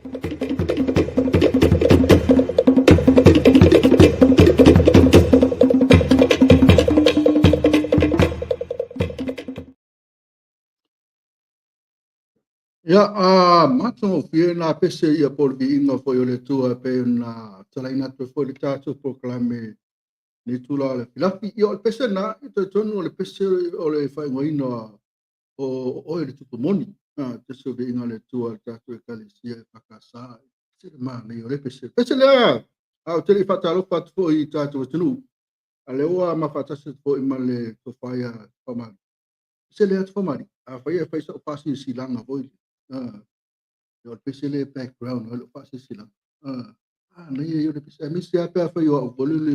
Ia, a matagofie nā pese ia po o le viiga foi o le Atua e pei ona talaina atu ai foi le tatou polokalame i lenei itula o le afiafi. Ia, o le pese lena, e talitonu o le pese o le faaigoaina o oe le tupu moni. A, pese o le viiga o le Atua i le tatou Ekalesia EFKS. Se le manaia o le pese. Pese lea, a ou te le i faatalofa atu foi i tatou atunuu, a lea ua ma faatasi atu foi ma le tofa ia Faumali. Pese lea Faumali, afai e fai sau faasilasilaga foi, a, o le pese lea e background ai lou faasilasilaga. A, manaia ia o le pese. Aemaise lava pe afai o au foi lele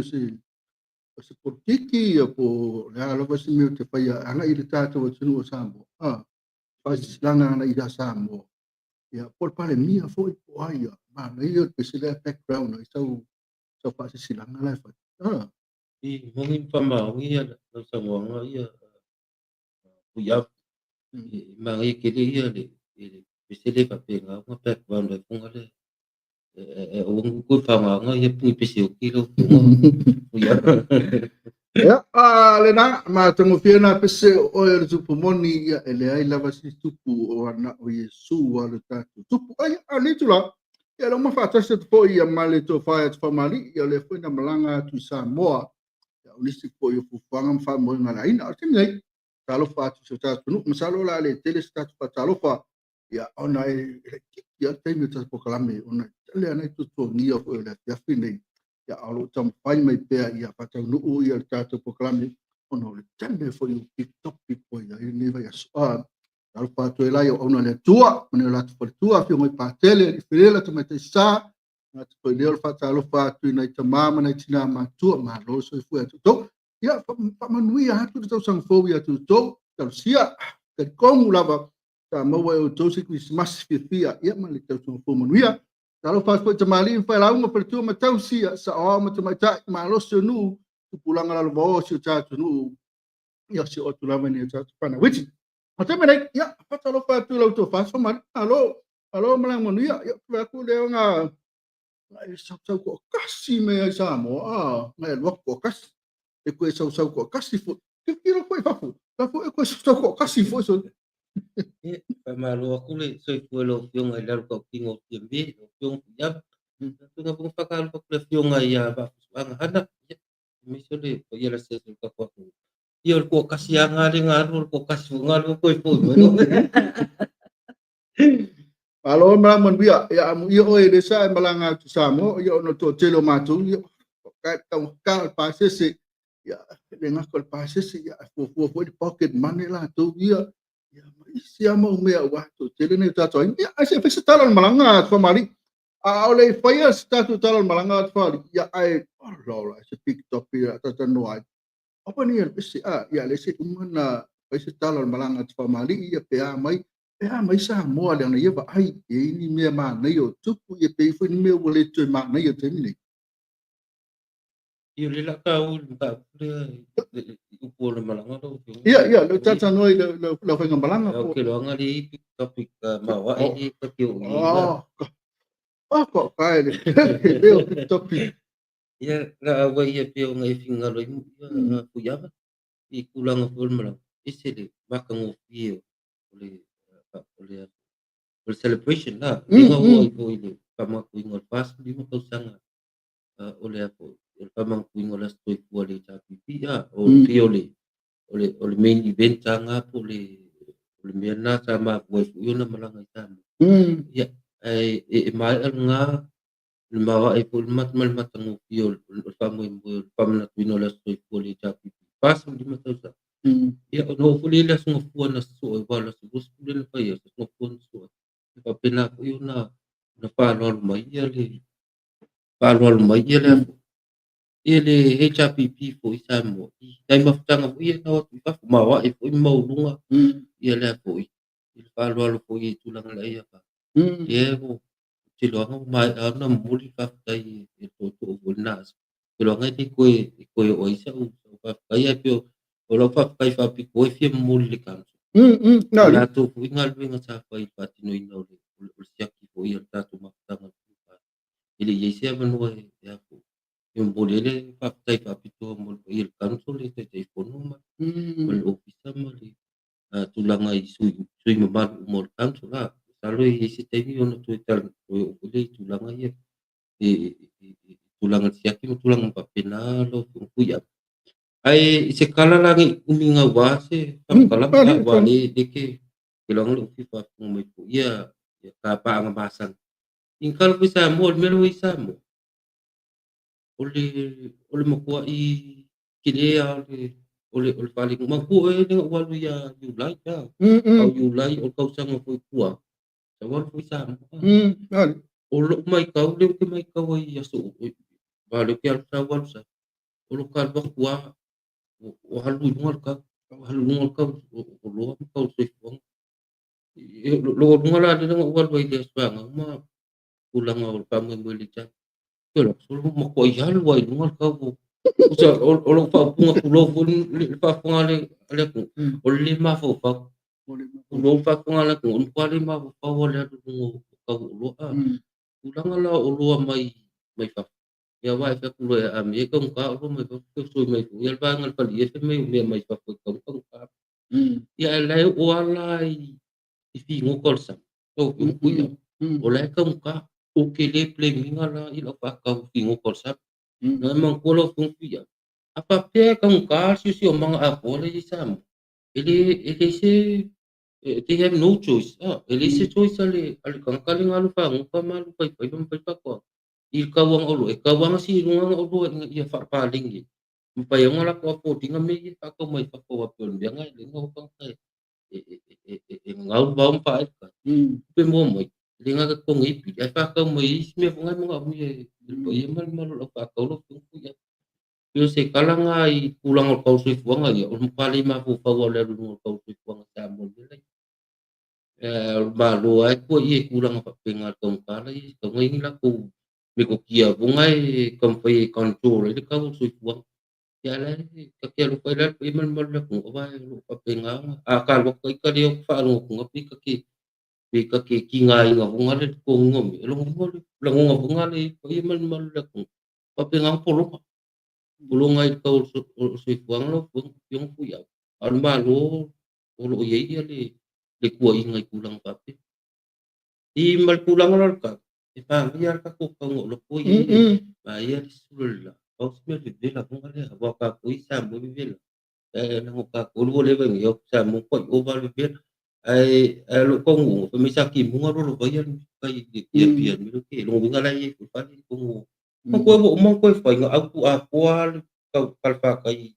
o se polokiki ia po o le a lava se mea ou te faia agai i le tatou atunuu o Samoa. A, faasilasilaga agai ia Samoa. Ia, po o le Palemia foi po o ai ia. Manaia o le pese lea e background ai sau faasilasilaga la e fai. A. I moni ma faamaoni ia lau saunoaga ia Puiava. E manaia tele ia le pese lea faapena ona background ai foga lea. E aua ne i toe faagaga ia ni pese oti lau afioga Puiava. Ia, a lena, matagofie na pese o oe o le tupu moni, ia e leai lava se tupu o ana o Iesu a le tatou tupu. Ai, a le itula, ia lea ua faatasi atu foi ia ma le tofa ia Tufamalii, ia lea foi na malaga atu i Samoa, ia o nisi foi o fuafuaga ma faamoemoega a le aiga. O le taimi nei, talofa atu i si o tatou atunuu, masalo o le a le tele se tatou faatalofa, ia ona e laitiiti lava le taimi o le tatou polokalame, ona e tele lava nai tuatuagia foi o le afiafi nei, ia a o lo o taumafai mai pea ia faataunuu ia le tatou polokalame, ona o le tele foi o big topic ua i ai lenei vaiaso. A, talofa atu ai la i auauna a le Atua, ma nai o latou faletua, afioga i Patele, Alii Felela, Tamaitai Sa, gata foi lea o le faatalofa atu i nai tama ma nai tina matutua, malo le soifua ia te outou. Ia, faamanuia atu le tausaga fou ia te outou, talosia, talitonu lava, sa maua e outou se Kerisimasi fiafia, ia ma le tausaga fou manuia. Talofa atu foi i tamalii ma failauga, faletua ma tausi, saoao ma tamaitai, malosi o nuu, tupulaga lalovaoa o si o tatou atunuu, ia si o atu lava i nai o tatou fanau iti. O le taimi nei, ia, faatalofa atu i lau tofa Faumali, malo, malo malaga manuia. Ia, ou te vaai atu lea na e sausau toatasi mai ai Samoa, a, na e alu atu toatasi, e toe sausau toatasi foi. Tilotilo foi i fafo, la foi e toe sausau toatasi foi. So. Ia, faamalo atu le soifua i lau Afioga i le alu tautino o Fiame, lau Afioga Fuiava. Afioga foi na faatalofa atu i le Afioga ia Vaafusuaga Hana, ia, aemaise o le paia o le asiasi o le tatou atunuu. Ia, o le toatasi lava lena lea na alu, o le toatasi foi na alu toe foi mai. Malo malaga manuia. Ia amuia oe i le sa e malaga atu i Samoa, ia ona o le toatele o matou, ia, e taugata o le pasese, ia, e le gata o le pasese, ia, e fuafua foi le pocket money latou ia, ia, ma isi lava mau mea aua e toatele nai o tatou aiga. Ia, ae se i fai se tala o le malaga a Tufamalii. A o le i faia se tatou tala o le malaga a Tufamalii, ia, ae, ola, ola, se big topic a talatalanoa ai. Apa nei le pese, a, ia, lea se i uma ona fai se tala o le malaga a Tufamalii, ia, pe a mai, pe a mai Samoa leaga ia vaai e i ai ni mea manaia o tupu, ia pe i ai foi ni mea ua le toe manaia i le taimi nei. Ia, o lea o le a taua i le mataupu lea i upu o le malaga lau Afioga. Ia, ia, lea ou te talatalanoa i lau faigamalaga. Ou te iloaina lea e i ai topic maoae lea ta te oo i ai. Ah, ko kae le leo big topic. Ia, la auai ia pei ona e finagalo ai ia Fuiava i tulaga foi o le malaga, ese le matagofie o le o le o le celebration la. Lea na oo ai foi i le faamanatuina o le 45 tausaga o le o le faamanatuina o le Aso Toifua a le HRPP, a o pei o le o le o le main event lena po o le o le mea lena sa mafua ai foi ona malaga i Samoa. Ia, ae e maea lena le maoae foi le ma le matagofie o le faamoemoe o le faamanatuina o le Aso Toifua o le HRPP, 45 tausaga. Ia, ona oo foi lea i le Aso Gafua na sosoo ai, aua o le Aso 20 lea na fai ai, o le Aso Gafua na sosoo ai. E faapena foi ona ona faaaloalo mai ia le faaaloalo mai ia le ia le HRPP foi i Samoa i nai mafutaga foi ia na o atu i fafo, maoae foi ma maualuga ia le foi i le faaaloalo foi i tulaga la ia ka. Ia ua te iloaga ua maea ona momoli le faafetai i le tootoo foi i lena aso. Ou te iloaga e le toe e toe oo ai sau faafetai, ae pei o lau faafetai faapitoa e fia momoli i le council. No, I latou foi galuega sa fai i le faatinoina o le siaki. foi a le tatou mafutaga e le i ai se avanoa e a foi e momoli ai le faafetai faapitoa mo le paia o le Council, le Taitaifono ma le Ofisa ma le tulaga i sui mamalu uma o le Council. Masalo e i ai se taimi ona toe toe oo foi lea i tulaga ia i tulaga siaki ma tulaga faapena lau Afioga Fuiava. Ae i se kala la nei umi gaua se faamatalaga aua le ke iloga le fia faafofoga mai foi ia ka paaga masani. I kala foi Samoa, o le mea lea ua i Samoa, o le matuai tele lava o le faaletonu. Manatua oe le na ou alu ia Iulai, o Iulai o le tausaga foi tua, sa ou alu foi i Samoa. O lou matau lea ou te matau ai i aso, aua o lea ou te alu sa ou alu sa, o lou alu atu lava ua alu i luga le tau, ua alu i luga le tau o oloa ma tau o le soifuaga. Lou aluga la lea na ou alu ai i le Aso Fanau ma tulaga o le faamoemoe i le HRPP, ua matuai alu lava i luga le tau o o lou faaupuga tulou foi le faafofoga a le atunuu, o le lē mafaufau. Tulou le faafofoga a le atunuu, o le matua le mafaufau lava o le alu i luga o tau o oloa. Tulaga la o oloa mai fafo, ia aua e fai atu loa e aamia e taugata oloa mai fafo, feosoi mai foi le vaega o le falie fai mai o mea mai fafo e tatau ona taugata. Ia ae la e oo lava la i figota o le sami, lau Afioga Fuiava, o la e taugata. Ou te le blame ina la i lau faatau figota o le sami. Na manatua lau Afioga Fuiava, a faapea e taugata le siosiomaga atoa lea e i ai i Samoa, e leai se, they have no choice. E leai se choice a le tagata lea na alu fagota ma alu faifaiva ma fai faatoaga i le tauaga oloa, e tatau lava ona sii i luga ona oloa ina ia faapaleni ai. Mafai ai ona latou afford ina mea ia e faatau mai fafo aua pei o le mea lena e ala ai ona o tagata e gagau le vao ma faaee le tai. Tupe maua mai, e le gata totogi ai pili, ae faatau mai ai isi mea foi na e manaomia e le paia ma le mamalu o le aufaatau lau Afioga Fuiava. Pei o se tala lena i tulaga o le tau o le soifuaga ia, o le matua le mafaufau lava o le alu i luga o le tau o le soifuaga i Samoa i le mea la e i ai. O le Malo lava e tuuaia i tulaga faapena i le taugata la e i ai, e tatau ona i ai ni latou metotia foi na e taumafai e control ai le tau o le soifuaga. Ia ae la e ta te alofa ai la i le paia ma le mamalu o le atunuu aua o lo o faapena ona, a ta alu atu ita lea ou te faalogo atu pei ta te pe ta te tigaina foi lea i le totogiina o mea, o lona uiga o le lagona foi lea i le paia ma le mamalu o le atunuu, faapena ona pologa, pologa ai i le tau o le soifuaga lau Afioga Fuiava, a o le Malo o lo o i ai le tuuaiga i tulaga faapea. I ma le tulaga la o le tau, e manaia lava le tatou tau na ou alu atu ai i ai, manaia le sulu o le la, pau se mea vevela foi lea, aua o tatou i Samoa e vevela. Ae leaga o tatou ua leva nei o Samoa matua ova le vevela. Ae o lou taunuuga, fai mai sa timuga lolovaia le tai i le Apia i le mea lea ou te i ai. Lona uiga la e i ai foi fale i totonu o... Manatua ua uma ona toe fai na autu atoa lava le talafatai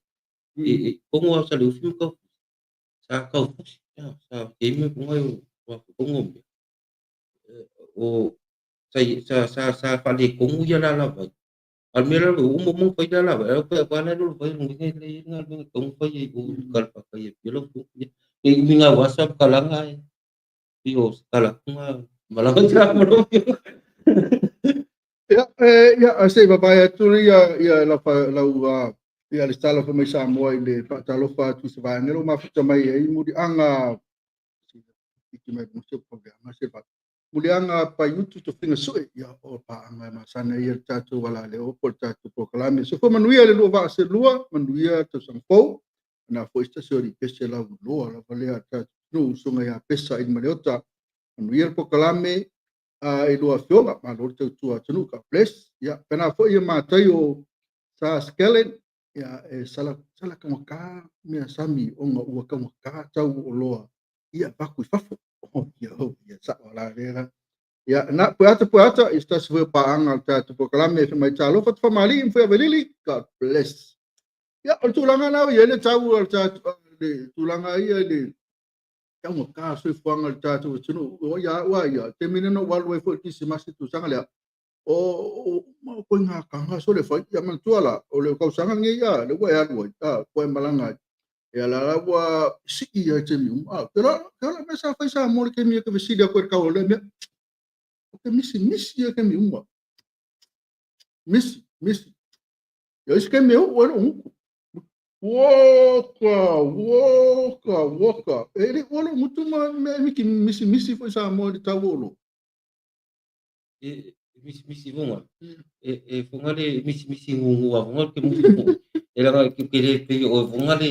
i totonu lava o Saleufi ma Taufusi. Sa taufusi, sa i ai mea foi nei o totonu o mea. O sa faaletonu ia alavai. A o le mea la ua uma uma ona fai le alavai, ae ua la e lolovaia lona uiga e leai le galuega e tatau ona fai ai i o i le talafatai i Apia lau Afioga. Ne i umi gaua se faamatalaga ae pei o se tala atu lena malaga i Samoa lau Afioga. Ia, ia, se i vavae atu ia, ia lau, lau ia le talofa mai Samoa i le faatalofa atu i se vaega lea ua mafuta mai ai muliaga iki mai mo se paveanga se va muliaga paiutu tofiga sue ia o paaga e masana ia le tatou alaleo po o le tatou polokalame. Soifua manuia le lua vaa selua, manuia tausaga fou. Na foi se tasi o alii pese lauiloa lava lea a le tatou atunuu, susuga ia Pesa Ilimalehota. Manuia le polokalame i lua afioga, malo le tautua atunuu, God bless. Ia, pena foi ia Mataio Sa Skellen, ia e sala sala taugata mea sami ona ua taugata tau o oloa ia avatu i fafo. Oh, ia, oh, ia, sao la lea la. Ia, na, pueata, pueata, i se tasi foi o paaga o le tatou polokalame, fai mai talofa Tafamalii ma Fuiavalili, God bless. Ia, o le tulaga la ua i ai le tau o le tatou, le tulaga ia i le taugata o le soifuaga o le tatou atunuu. O ia au a ia, taimi lea na ou alu ai foi i le Kirisimasi i le tausaga lea, o uma o ituaiga taga sole fai. Ia manatua la, o le tausaga lenei ia, lea ua e alu ai, ua e malaga ai. Ia la la ua sii ia i taimi uma. Te ola, te ola mea sa fai Samoa i le taimi e te fesili atu ai i le tau o lea mea. O te misimisi ia i taimi uma. Misi, misi. Ia isi taimi e oo ai lou gutu. Uoka, uoka, uoka. E le ua lou gutu ma mea e miki misimisi foi Samoa i le tau o oloa. E misimisi vonga. E fonga le misimisi gugu a vonga ke musu po. E langa ke ke le pe o vonga le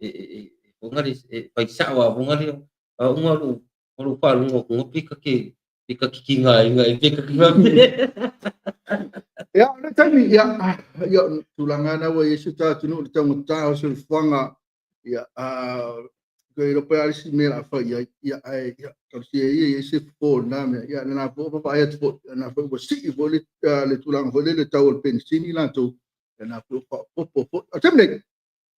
e fonga le e faisao a vonga le a unga lu o lu pa lunga ko ngopi ka ke i ka kikinga inga e pe ka ki Ia, o le taimi, ia, ia, tulaga na ua i ai si o tatou atunuu i le taugata o le soifuaga, ia, toe iloa pea le isi mea o le a fai i ai, ia, ae, ia, talosia ia i ai se fofo o lena mea. Ia, lena foi ua vaavaai atu foi, ia, lena foi ua sii foi le tulaga foi lele i le tau o le penisini latou, ia, lena foi ua faaopoopo foi. O le taimi nei,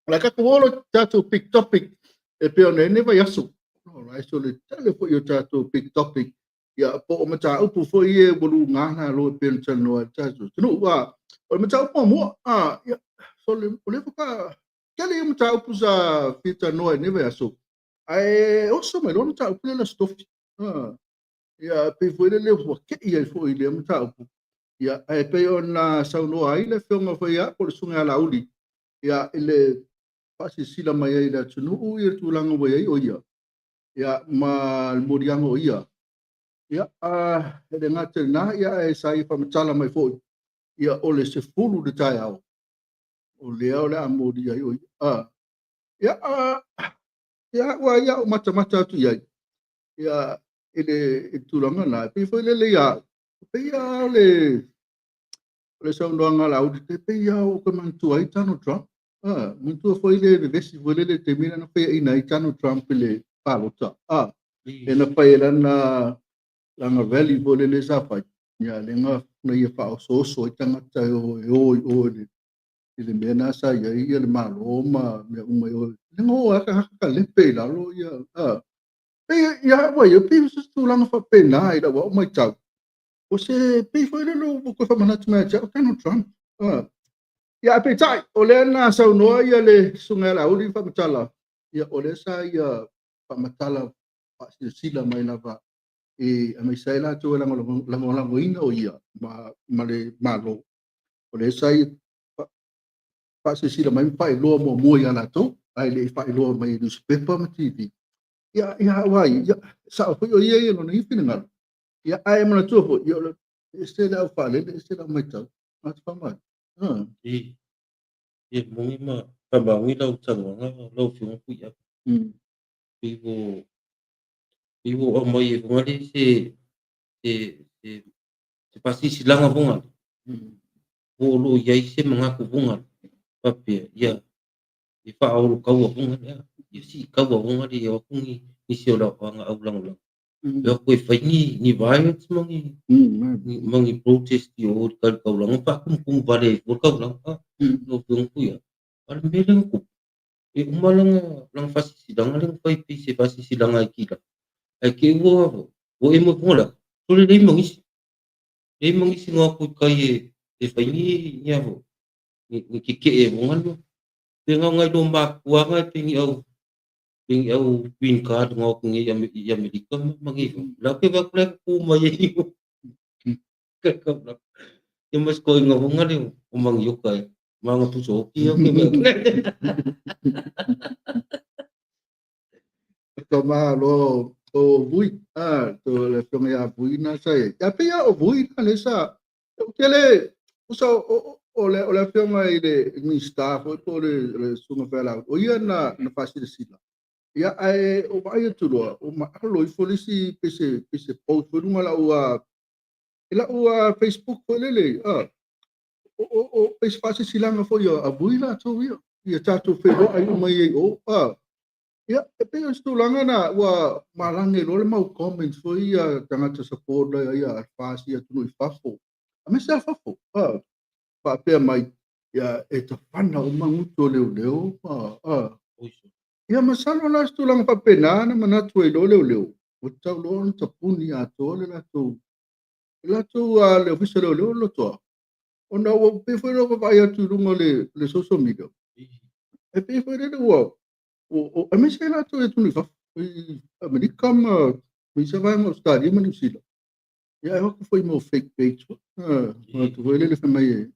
o le a tatou oo loa i tatou big topic e pei ona i ai lenei vaiaso. Alright, so le tele foi o tatou big topic, ia, po o mataupu foi ia ua luga lalo e pei ona talanoa ai le tatou atunuu. O le mataupu muamua, ia, so le, o lea faatoa tele ia mataupu sa fia talanoa i lenei vaiaso, ae oso mai loa le mataupu lea i le Aso Tofi. Ia, pei foi lele ua tei ai foi i lea mataupu. Ia, ae pei ona saunoa ai le afioga foi ia po o le Susuga ia Laauli, ia, i le faasilasila mai ai i le atunuu ia le tulaga ua i ai o ia, ia, ma le moliaga o ia. Ia, e le gata i lena, ia, ae sa ia faamatala mai foi, ia, o le 10 i le taeao, o lea o le a molia ai o ia. Ia, ia, ua ia ou matamata atu i ai, ia, i le tulaga lena, e pei foi lele ia au, e pei lava o le saunoaga a Laauli, e pei lava ua ou toe manatua ai Donald Trump. Manatua foi le vevesi foi lele i le taimi lea na faiaina ai Donald Trump i le palota. E na fai e lana rally foi lele sa fai, ia, lea na ia faaosooso ai tagata e o i o i le mea na sa i ai ia le Malo ma mea uma i o. Le na o ai tagata kalepe i lalo ia. Pei ia ua ia pei se tulaga faapena i lau au matau. O se pei foi lele ua toe faamanatu mai ia te au Donald Trump. Ia, ae peitai, o lea na saunoa ia le Susuga ia Laauli ma faamatala, ia, o lea sa ia faamatala faasilasila mai lava e aemaise ai latou e lagolagoina o ia ma le Malo. O lea sa ia faasilasila mai ma faailoa muamua ia latou, ae le i faailoa mai i newspaper ma TV. Ia, ia, ua ia, sao foi o ia ia lona ia finagalo. Ia, ae manatua foi, ia, o le ese le au faalele, ese le au matau. Atu faamai. E e moni ma faamaoni lau saunoaga lau Afioga Puiava. Pei ua aumai e vonga le se faasilasilaga vonga. Po o lo o i ai se manatu vonga faapea, ia e faaolokaua vonga lea. Ia siikaua vonga le ia o atu ni nisi o anga au lagolago. E o atu e fai ni riots ma ni ma ni protest i o i le taulaga faatumutumu vale ai fua le taulaga. Lau Afioga Puiava. A o le mea lea na tupu, e uma lana faasilasilaga lea na fai pei se faasilasilaga e kila. Ae te i ua emo i luga o le ata, sole leai ma nisi. Leai ma nisi na o atu i tai e fai ni avo, ni kekee e vonga le Pe na o nai lo matutua na e pe ni au green card na o atu nei i Amerika ma nei fa. La ke va kula ku mai e i ka kaula. Ia mas ko inga vonga le o mangioka e. Manga puso oki o ke va. Ka malo o Vui, to le afioga ia Vui na sa i ai. Ia pei lava o Vui na lea sa, ou te le, tusa o le afioga i le Minisita foi po o le Susuga foi ia Laauli, o ia na faasilasila. Ia, ae o vaai atu loa, o maalo ifo le isi pei se post foi luga i lau Facebook foi lele, o pei se faasilasilaga foi a Vui latou ia, ia tatou feiloai uma ai i o. Ia, e pei o se tulaga na ua malage loa le mau comments foi ia tagata support ia Alfas i atunuu i fafo. Aemaise lava fafo. Faapea mai, ia, e tafana uma gutu o leoleo. Ia, masalo la se tulaga faapena na manatu ai loa leoleo, ua tatau loa ona tapuni atoa le latou le ofisa leoleo le lotoa. Ona ua pei foi lea vaavaai atu i luga o le social media. E pei foi lele ua aemaise ai latou i atunuu i fafo, i Amerika ma isi vaega o Ausetalia ma Niu Sila. Ia, e o atu foi mau fake page. Atu foi lele fai mai e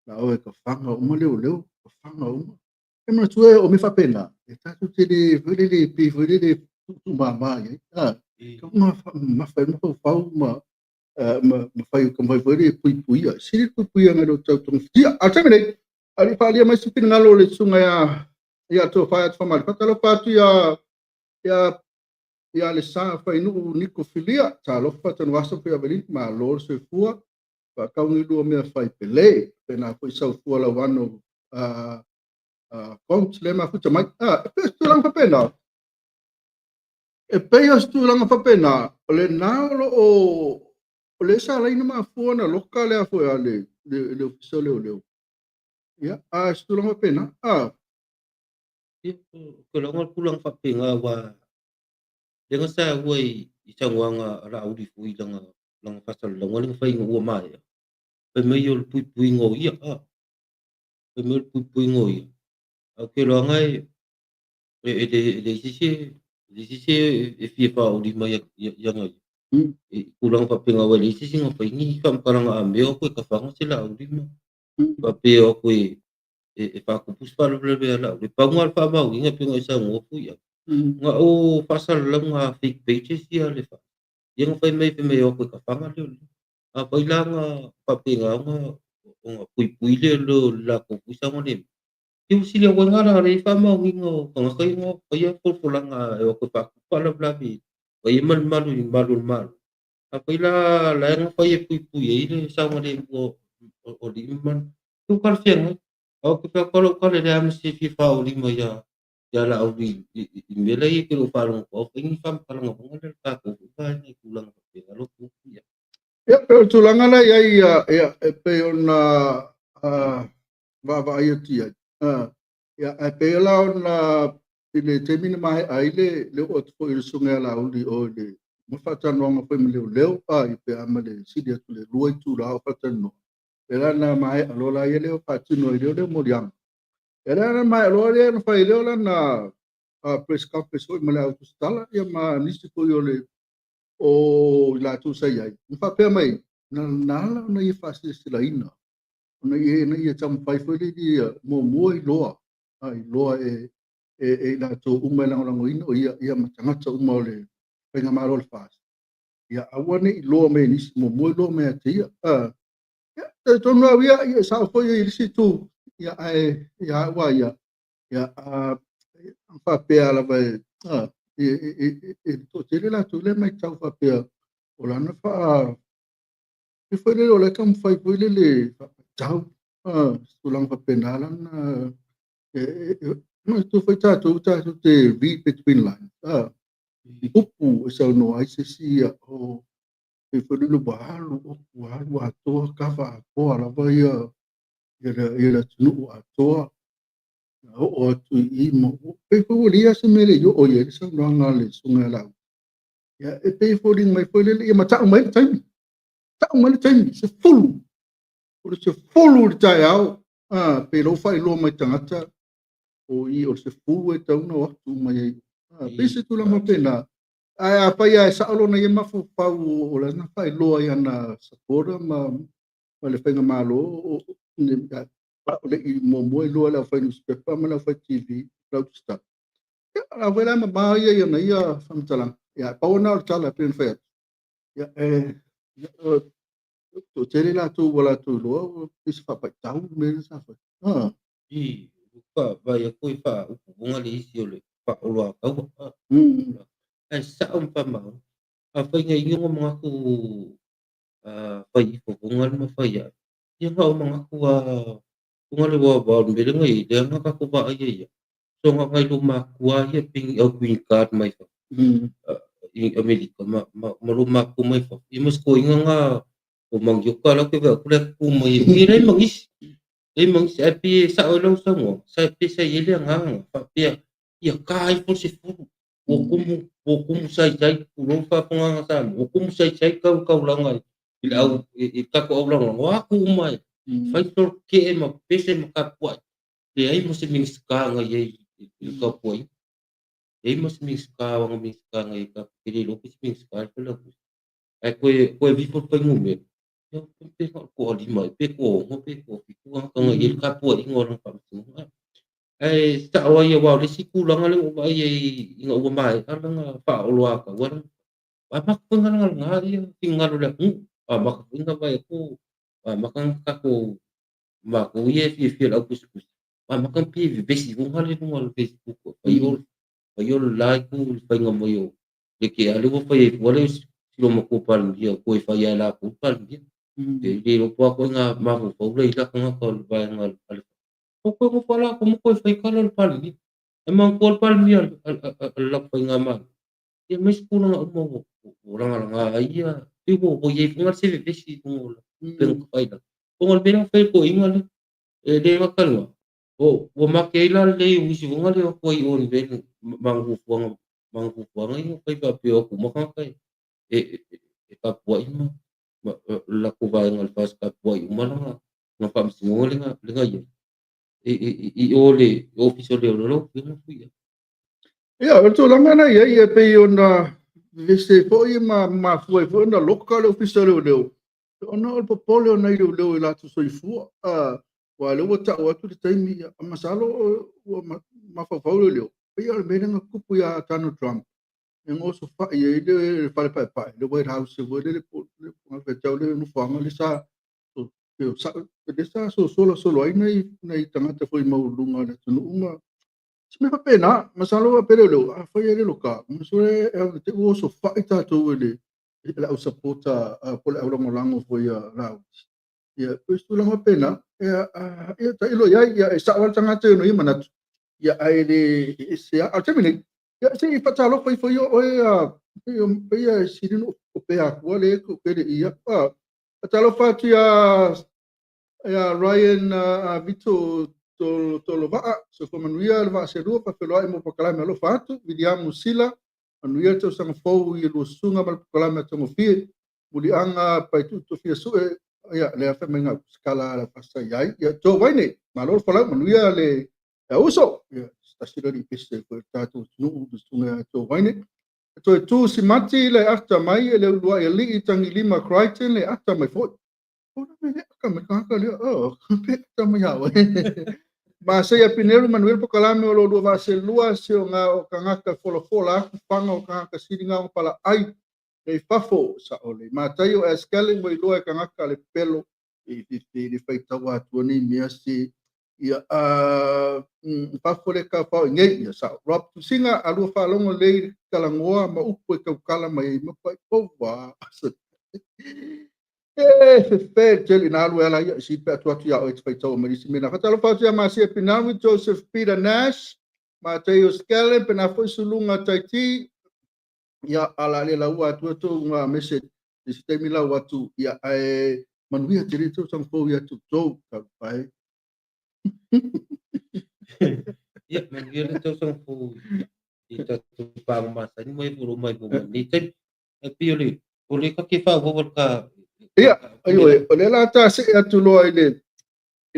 la o e tafaga uma leoleo, tafaga uma. E manatua o mea faapena, e tatou te le foi lele pei foi lele tuutuumama i ai. Ka uma mafa ai mafaufau ma Ma fai taumafai foi lea e puipuia. Sili le puipuia nai lo tau togafitia. A o le taimi nei, a o le i faaalia mai se finagalo o le susuga ia Tofa ia Tufaimale, faatalofa atu ia Lesa Fainuu Niko Filia, talofa Tanuvasa Fuiavalini, malo le soifua, faataugilua mea fai pele, pena foi saufua lauano kont le mafuta mai. E pei o se tulaga faapena. E pei o se tulaga faapena, o lena o lo o o le sa laina mafua na loka le afo a le ofisa o leoleo. Ia, a se tulaga faapena. Ia, o ke loga tulaga faapena ua le sa ua i saunoaga a Laauli foi lana faasalalauga lea na fai ina ua maea. Fai mai o le puipuiga o ia, fai mai o le puipuiga o ia. Ae ou te iloaga e leai se isi e fia faaolima ia ia ia. I tulaga faapena aua e leai se isi na fai ni faamatalaga a mea o atu e tafaga se Laauli ma faapea o atu e faatupu se faalavelave ia Laauli. Pau na o le faamaoniga e pei ona e saunoa foi au. Na o faasalalauga a fake pages ia le fa. Ia na fai mai o atu e tafaga leo. A fai la na faapena ona puipui le leo le latou foi saogalemu. Ia ua sili auaina la le faamaoniga o tagata ia na faia folafolaga e o atu e faatupu faalavelave ma ia malumalu i malu o le Malo. A fai la la na fai e puipui ai le saogalemu o alii ma ua talafeagai. A o te fai atu lau tala e leai lava ma se fia faaolima ia Laauli i mea la ia e te le o faalogo atu au fai ni faamatalaga foi lea le tatou foi vaega i tulaga faapena lau Afioga. Ia, pei o le tulaga la i ai ia, e pei ona vaavaai atu i ai. Ia, ae pei la ona i le taimi na maea ai le oo atu foi o le susuga ia Laauli o le ma faatalanoaga foi ma leoleo, ia pe a ma le sili atu le 2 itula o faatalanoa. E la na maea loa la ia lea o faatino ai lea moliaga. E la na maea loa lea na fai lea lana press conference foi ma le au tusitala ia ma nisi foi o le o i latou sa i ai. Na faapea mai, na ala ona ia faasilasila ona ia taumafai foi le ia muamua iloa, iloa e i latou uma e lagolagoina o ia ma tagata uma o le faigamalo o le FAST. Ia aua ne i iloa mai e nisi, muamua iloa mai ia te ia. Ia, talitonu au ia, ia sao foi ia i le isi itu, ia ae ia au ia, ia faapea lava e e toatele latou lea matau faapea o lana faa e foi lele o le taumafai foi lele faapatau tulaga faapena lana e tu foi tatou te read between lines upu e saunoa ai se isi o e foi lele ua alu ua alu atoa kava atoa lava ia le atunuu atoa oo atu i ma pe foi ua leai se mea le i oo i ai le saunoaga a le susuga ia Laauli. Ia e pei e foliga mai foi lele ia ma tau mai le taimi. Tau mai le taimi, 10. O le 10 i le taeao, pe lou faailoa mai tagata o i o le 10 e tau na o atu mai ai. Pei se tulaga faapena. Ae a fai lava e sao lona ia mafaufau o lana faailoa i ana supporter ma le faigamalo o le i muamua iloa le aufai newspaper ma le aufai TV, lau tusitala. Ia, a foi la mamao ia i ona ia faamatalaga. Ia, pau na o le tala e pei ona fai atu. Ia, e toatele latou ua latou iloa ua pei se faapaitau le mea lea sa fai. I fa vai atu i fa upu le isi o le faaoloa taua. Ae sao ma faamaoni. A fai na i ona manatu fai ifofoga le ma fai ae. Ia na o manatu a tunga le wa wa o le mea lea na i ai, lea na tatou vaai ai ia. So na nai lo matua ia pe ni au green card mai fa. I Amerika ma lo matua mai fa. Ia mas koinga nga o mangioka lau ke vea kule ku mai. Ia lai mangisi. Lai mangisi ai pe sa o lau saunoa. Sa pe sa i le nganga fa pe ia ka ai fo se fulu. O kumu sai sai ku lo fa fonga sa. O kumu sai sai kau kau langa i le au i ka ko au langa. O aku mai. Fai tol ke e ma pese ma ka puai. Le ai mo se minista nga ye i ka puai. Ei mo se minista nga minista nga i ka kiri lo se minista pe lo. Ai koe vi fo fai ngume. Ia pe ka ko lima pe ko ngo pe ko fi ku nga nga i ka puai ngo lang pa mo. Ai sa o ia wa le siku langa le o ai i nga ua mai ala nga fa o loa ka wa. Wa ma ko nga nga nga ia tingalo le. Amata foi ona vaai atu, amata ona tatou matou ia e fiafia i le autusitusi, amata ona pei e vevesi foi lea i luga o le Facebook, fai o fai o le la itu i le faiga mai o le tea lea ua fai ai fua le silomatua Palemia toe fai lava e latou le Palemia. E le iloa po o a ituaiga mafaufau la i ai la tagata o le vaega a le o toe nofo lava latou ma toe fai tala le Palemia. Ae manatua le Palemia a le latou faigamalo, ia aemaise tulaga uma ua lagalaga ai ia, pei ua i ai foi se vevesi i luga o le upega tafailagi. Ona o le mea lea na fai e le toeaina lea, e le gata i lena, ua make ai la le lei o nisi foi lea o atu ai i o i mea ma ana fuafuaga ma ana fuafuaga ia na fai faapea o atu uma tagata e tapuai ma le latou vaega o le FAST tapuai uma lana faamasinoga lea na i ai i o le Ofisa o Leoleo lau Afioga Fuia. Ia, o le tulaga na i ai, e pei ona vevesi ai foi ma mafua ai foi ona loka le Ofisa o Leoleo, ona o le popole o nai leoleo i latou soifua. Aua o lea ua tau atu le taimi, ia, masalo ua mafaufau leoleo, pei o le mea lea na tupu ia Donald Trump, e osofai ai le fale paepae, le White House foi lele po o le nofoaga lea sa lea sa sosola ai nai tagata foi maualuluga o le atunuu ma se mea faapena. Masalo faapea leoleo, afai e le loka, masalo e te ua osofai tatou e le au sapota po o le au lagolago foi a Lauti. Ia, pei o se tulaga faapena. Ia, tailo i ai, ia, e sao lava le tagata i ona ia manatu, ia, ae le ese lava. A o le taimi nei, ia, se i faatalofa ifo ia oe, pei e sili ona opea atua le tele i ia. Faatalofa atu ia Ryan Vito Tolovaa, soifua manuia le vaa selua, faafeiloai mo polokalame alofa atu, Viliamu Sila, manuia le tausaga fou i lua susuga ma le polokalame atogofie, muliaga pai tutu sue, ia, lea fai mai ngau, skala la fasa i ai, ia, tō waine, malo le folau, manuia le uso, ia, tasi le pese foi tatou atunuu, le susuga ia tō waine. Toe tu simati le ata mai e le uluai alii tagilima Crichton le ata mai foi. O la me ata mai tagata lea, oh, pe ata mai au. Ma se ia pineru manuel pokalame o lo lua vaaselua se o ngā o kangaka folafola aku fanga o kangaka siringa o pala ai nei fafo sa o le matai o Eskele mo iloa e kangaka le pelo e fifi le faitau atua nei mea se ia fafo le ka fao nei ia sa Rob Tusinga alua faalogo lei talangoa ma upu e taukala mai ai ma pai pova e fefe tele na alu ala ia si pe atu atu ia o e faitau mai si mena fatalofa atu ia Masia Pinawi Joseph Peter Nash Mateo Skellen pena foi sulunga Taiti ia ala le lau atu atu nga message i se taimi lau atu ia ae manuia tele tau sang fou ia tu tou ka pai. Ia, manuia le tausaga fou i tatou pāga masani mai fo mai mo mai nei taimi. E pei o le ka ke whawawa ka Ia, aio e, o le la ta se atu loa i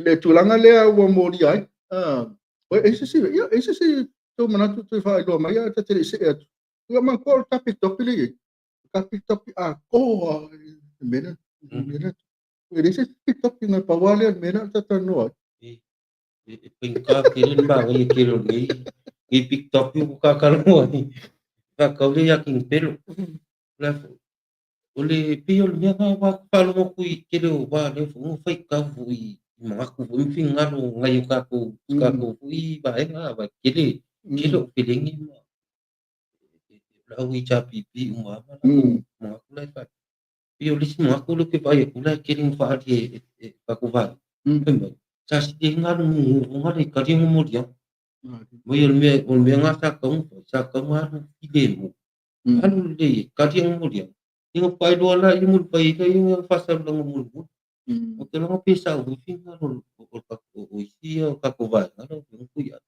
le tulaga lea ua molia ai. Ah, e se si, ia, e se si tō manatu te whaailoa mai a ta te se atu. Ia man ko tapi topi le i. Tapi topi a koa mena mena. E le se topi ngai pawale mena ta ta noa. E pinka kere ni ba ngai kere o nei ngai pick up ku ka kaloa ni ka kaule ya king pelo la o le pei o le mea nga wa faalogo ku i kele o wa le fo fai kau fu i mangaku fu i fingalo ngai o ka fu i vaega va kele kele o felengi ma la au i chapi uma ma la mangaku la fa pei o le isi mangaku le ke vai ku la kele mo faali e ka ku vai fai mai sa si te ngalu ngu nga le kali ngo mo lia mai o le mea nga sa kau sa kau alu i le mo alu le kali ngo mo lia inga pai loa la i mo pai la inga fasa la ngo mo mo o te longa pe sa u fi nga lo o ka o isi o ka ko vai nga lo ku ya.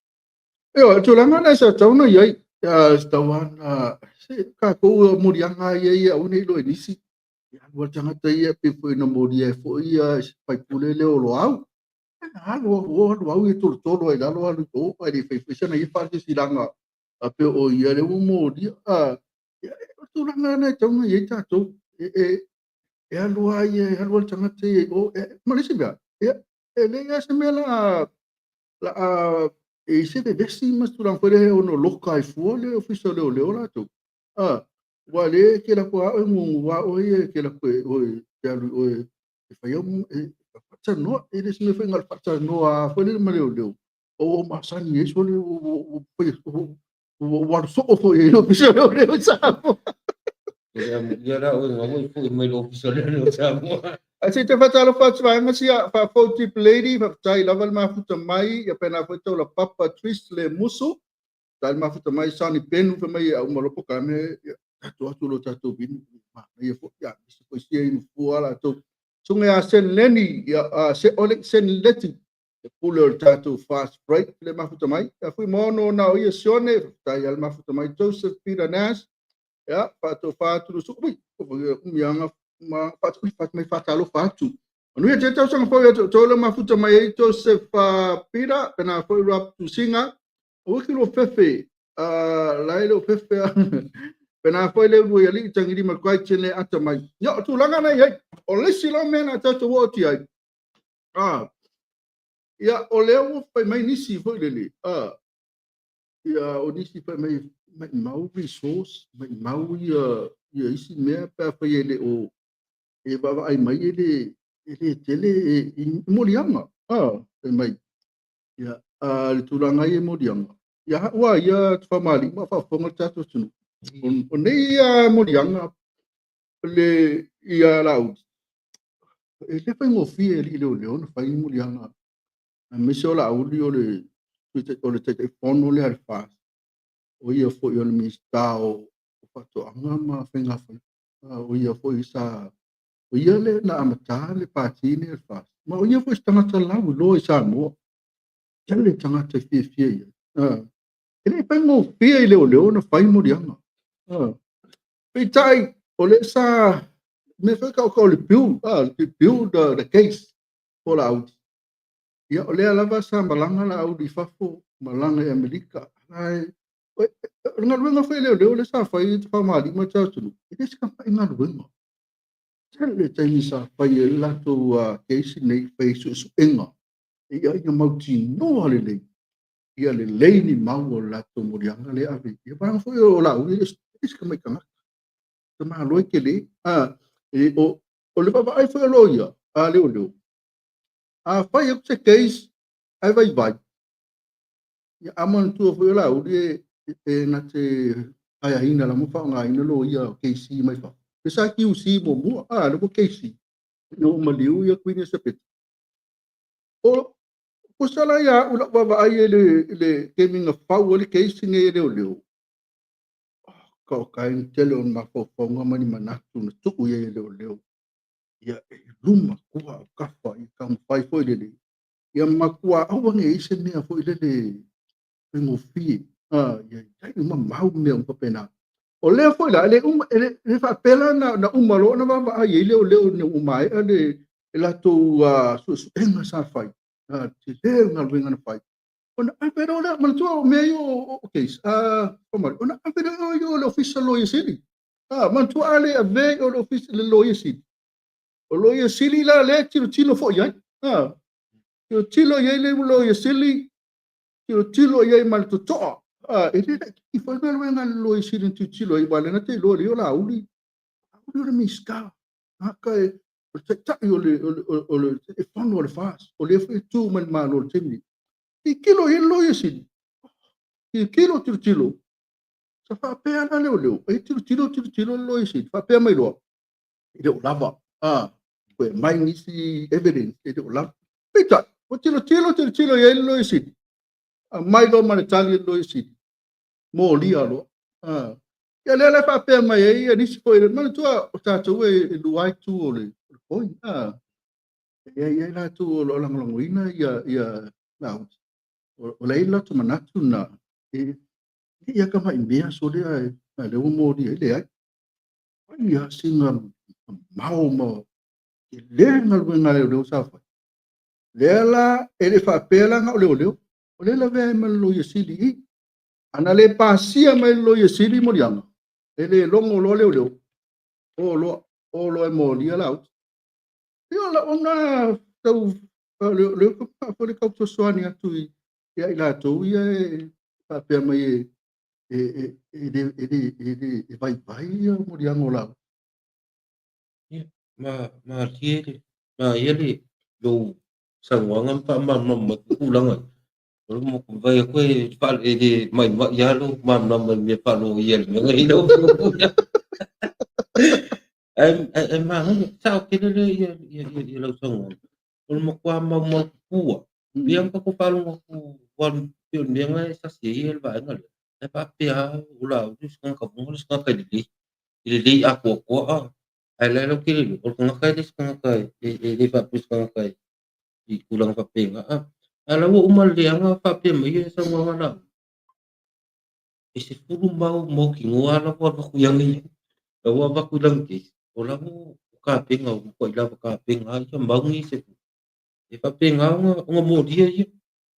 Io, tulaga na sa tau na iai, sa tau ana, se ka kou moliaga ia ia au nei loa i nisi. Ia alu a le tagata ia pe foi na molia ai foi ia faipule lea o Loau. Alu o alu au ia tolotolo ai lalo alu o ai le fai foi sana ia faasilasilaga a pe o ia le ua molia. Ia, o tulaga na e tau na iai tatou. E alu ai e alu a le tagata ia o e, ma le isi mea, ia, e leai lava se mea la a e se vevesi ma se tulaga foi lea e ono loka ai fua le ofisa o leoleo latou. Ah, ua le ke la ko a o ngungu a o ia ke la ko o te alu i oe e fai au e faatalanoa. E le o se mea foi na o le faatalanoa lava foi lele ma leoleo, o ua ou masani ai sole ua ua alu soo foi i le Ofisa o Leoleo i Samoa. O le amuia la oe ina ua foi mai le Ofisa o Leoleo i Samoa. Ae se i toe faatalofa atu vaega sia faafou Deep Lady, faafetai lava le mafuta mai, ia pena foi taula papa Tris le musu, faafetai le mafuta mai Sonny Penu fai mai e uma loa polokalame, ia tatou atu lo tatou vinu, manaia foi, ia nisi foi sia inu fua latou. Susuga ia Senleni, ia se ole Senleti, le pule o le tatou fast break le mafuta mai. Ia fui mono na o ia Sione, faafetai le mafuta mai Joseph Peter Nash, ia faatofa atu le ui, umianga ma mai faatalofa atu. Manuia te tausaga fou ia te le mafuta mai ai Joseph Peter, pena foi Rob Tusinga, o ki lo fefe, lai lo fefe, pena foi le ulu ali tangiri ma kwai chene ata mai. Ia, o tulaga nei ai, o le isi la mea na tatou o atu ai. Ia, o lea ua fai mai nisi foi lele, ia, o nisi fai mai, mai mau resource, mai mau ia, ia isi mea, pe a fai e le o, e vaavaai mai e le tele i moliaga. Fai mai, ia, le tulaga ia i moliaga. Ia, ua ia faamaali'i ma faafofoga le tatou atunuu. O nei ia moliaga, le ia Laauli, e le faigofie e alii leoleo na fai moliaga. Aemaise o Laauli o le Taitaifono lea a le FAST, o ia foi o le Minisita o Faatoaga ma Faiga Faiva. O ia foi sa, o ia le na amata le pati nei a le FAST. Ma o ia foi se tagata lauiloa i Samoa. Tele tagata e fiafia i ai. E le faigofie i leoleo na fai moliaga. Peitai, o le sa, me fai ka o le build, le build the case o Laauli. Ia, o lea lava sa malaga Laauli i fafo, malaga i Amerika. Ai, o le galuega foi leoleo le sa fai e te faamaali'i ma le atunuu. E le se tamai galuega. Tele taimi sa fai e le latou case nei, fai suesuega. Ia, ia mautinoa lelei. Ia lelei ni mau o le latou moliaga le ave. Ia, vaega foi o Laauli, e le se tamai tagata. Tamaloa tele. O le vaavaai foi o loia, a leoleo. A fai atu se case, ai vaivai. Ia, a manatua foi o Laauli e na te aiaina la mo faaaogaina loia o KC mai fafo. E sa QC muamua, le ua KC. Ina ua maliu ia Queen Elizabeth. O pusa la ia au lau vaavaai e le taimi na fau ai le case nei e leoleo. Ka o kai tele o mafaufauga ma ni manatu na tuu ia e leoleo. Ia, e luma kua o kafa i taumafai foi lele. Ia matua aua ne i se mea foi lele faigofie. Ia tai uma mau mea uma faapena. O lea foi la, e le uma, e le faapea na uma loa na vaavaai ai leoleo ina ua maea le latou suesuega sa fai. Tele le galuega na fai. Ona ave loa lea, manatua o mea ia o case, faamalie, ona ave lea o le Ofisa Loia Sili. Manatua a le ave o le Ofisa le Loia Sili. O Loia Sili la lea tilotilo foi i ai. Tilotilo i ai le Loia Sili, tilotilo i ai ma le totoa. E le laitiiti foi galuega a le Loia Sili na tilotilo ai, aua o lea na te iloa lelei o Laauli, Laauli o le Minisita. Tagata e o le taitai o le Taitaifono o le FAST, o lea foi e tu mai le Malo i le taimi lenei. Tilotilo i ai le Loia Sili, tilotilo, tilotilo. Sa faapea la leoleo, e tilotilo, tilotilo le Loia Sili, faapea mai loa, e le o lava. Toe aumai nisi evidence, e le o lava. Peitai, ua tilotilo, tilotilo i ai le Loia Sili, aumai loa ma le tali a le Loia Sili, molia loa. Ia lea la faapea mai ai ia nisi foi, manatua o tatou e lua itu o le coin. E i ai latou o lo o lagolagoina ia Laauli. O la e i ai latou manatu na, e ia tamai mea sole a lea ua molia ai, leai. Ai ia sina mao ma tele galuega a leoleo sa fai. Lea la, e le faapea la na o leoleo. O lea lavea ai ma le Loia Sili i. Ana le pasia mai le Loia Sili moliaga, e le logo loa leoleo. O loa, o loa e molia Laauli. Ia, o ona tau, leo ka le tau fesoasoani atu ia i latou ia e faapea mai e vaivai ia moliaga o Laauli. Ia, Malie le manaia le lou saunoaga ma faamalamalama mai foi tulaga ia. O le vaai atu e le maimai lava lou malamalama i mea faaloia i le mea na i ai lau Afioga. Ae manaia, sao tele le ia lau saunoaga. O le matua maumaututu lava. Pei lava ona tatou faalogo atu aua pei o le mea lena e sasi ai le vaega lea. Ae faapea lava o Laauli o se tagata foi lea o se tagata lelei, e lelei atoatoa. Ae la e lautele iloa, o le tagata e le se tagata e le faapea o se tagata i tulaga faapena. A o la ua uma le leaga faapea mai ia saunoaga a Laauli, e 10 mau mautinoa la ua avatu i ana ia, la ua avatu i lana case, o la ua tapena, ua matuai lava tapena lava ia mau nei e 10. E faapena ona molia ia,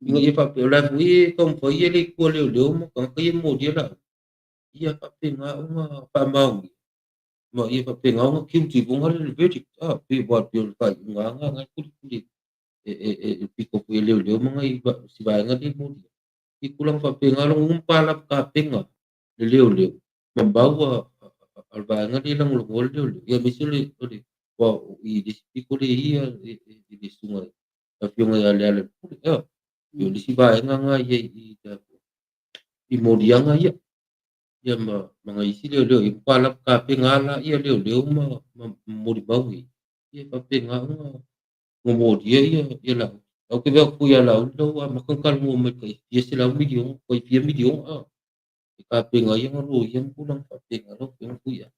ina ia faapea, o la foi e taumafai ia le itu a leoleo ma tagata ia e molia Laauli, ia faapena ona faamaonia, ma ia faapena ona guilty foi lea le verdict. Pei aua pei o le faaiuga lava lena e tulituli e pito foi e leoleo ma nai si vaega lea e molia. I tulaga faapena, lona uiga matua lava tapena le leoleo ma mau a le vaega lea e lagolagoa le leoleo, ia aemaise o le aua o i le isi pito lea e i ai le susuga i le Afioga ia Lealailepule. O le isi vaega lena ia i moliaga ia, ia ma nai isi leoleo ia matua lava tapena la ia leoleo ma molimau nei, ia faapena ona molia ia Laauli. Ae ou te vaai atu foi ia Laauli la ua amata ona talanoa mai tai fia selau miliona, tai fia miliona e tapena ai ana loia ma tulaga faapena lau Afioga Tuiaana.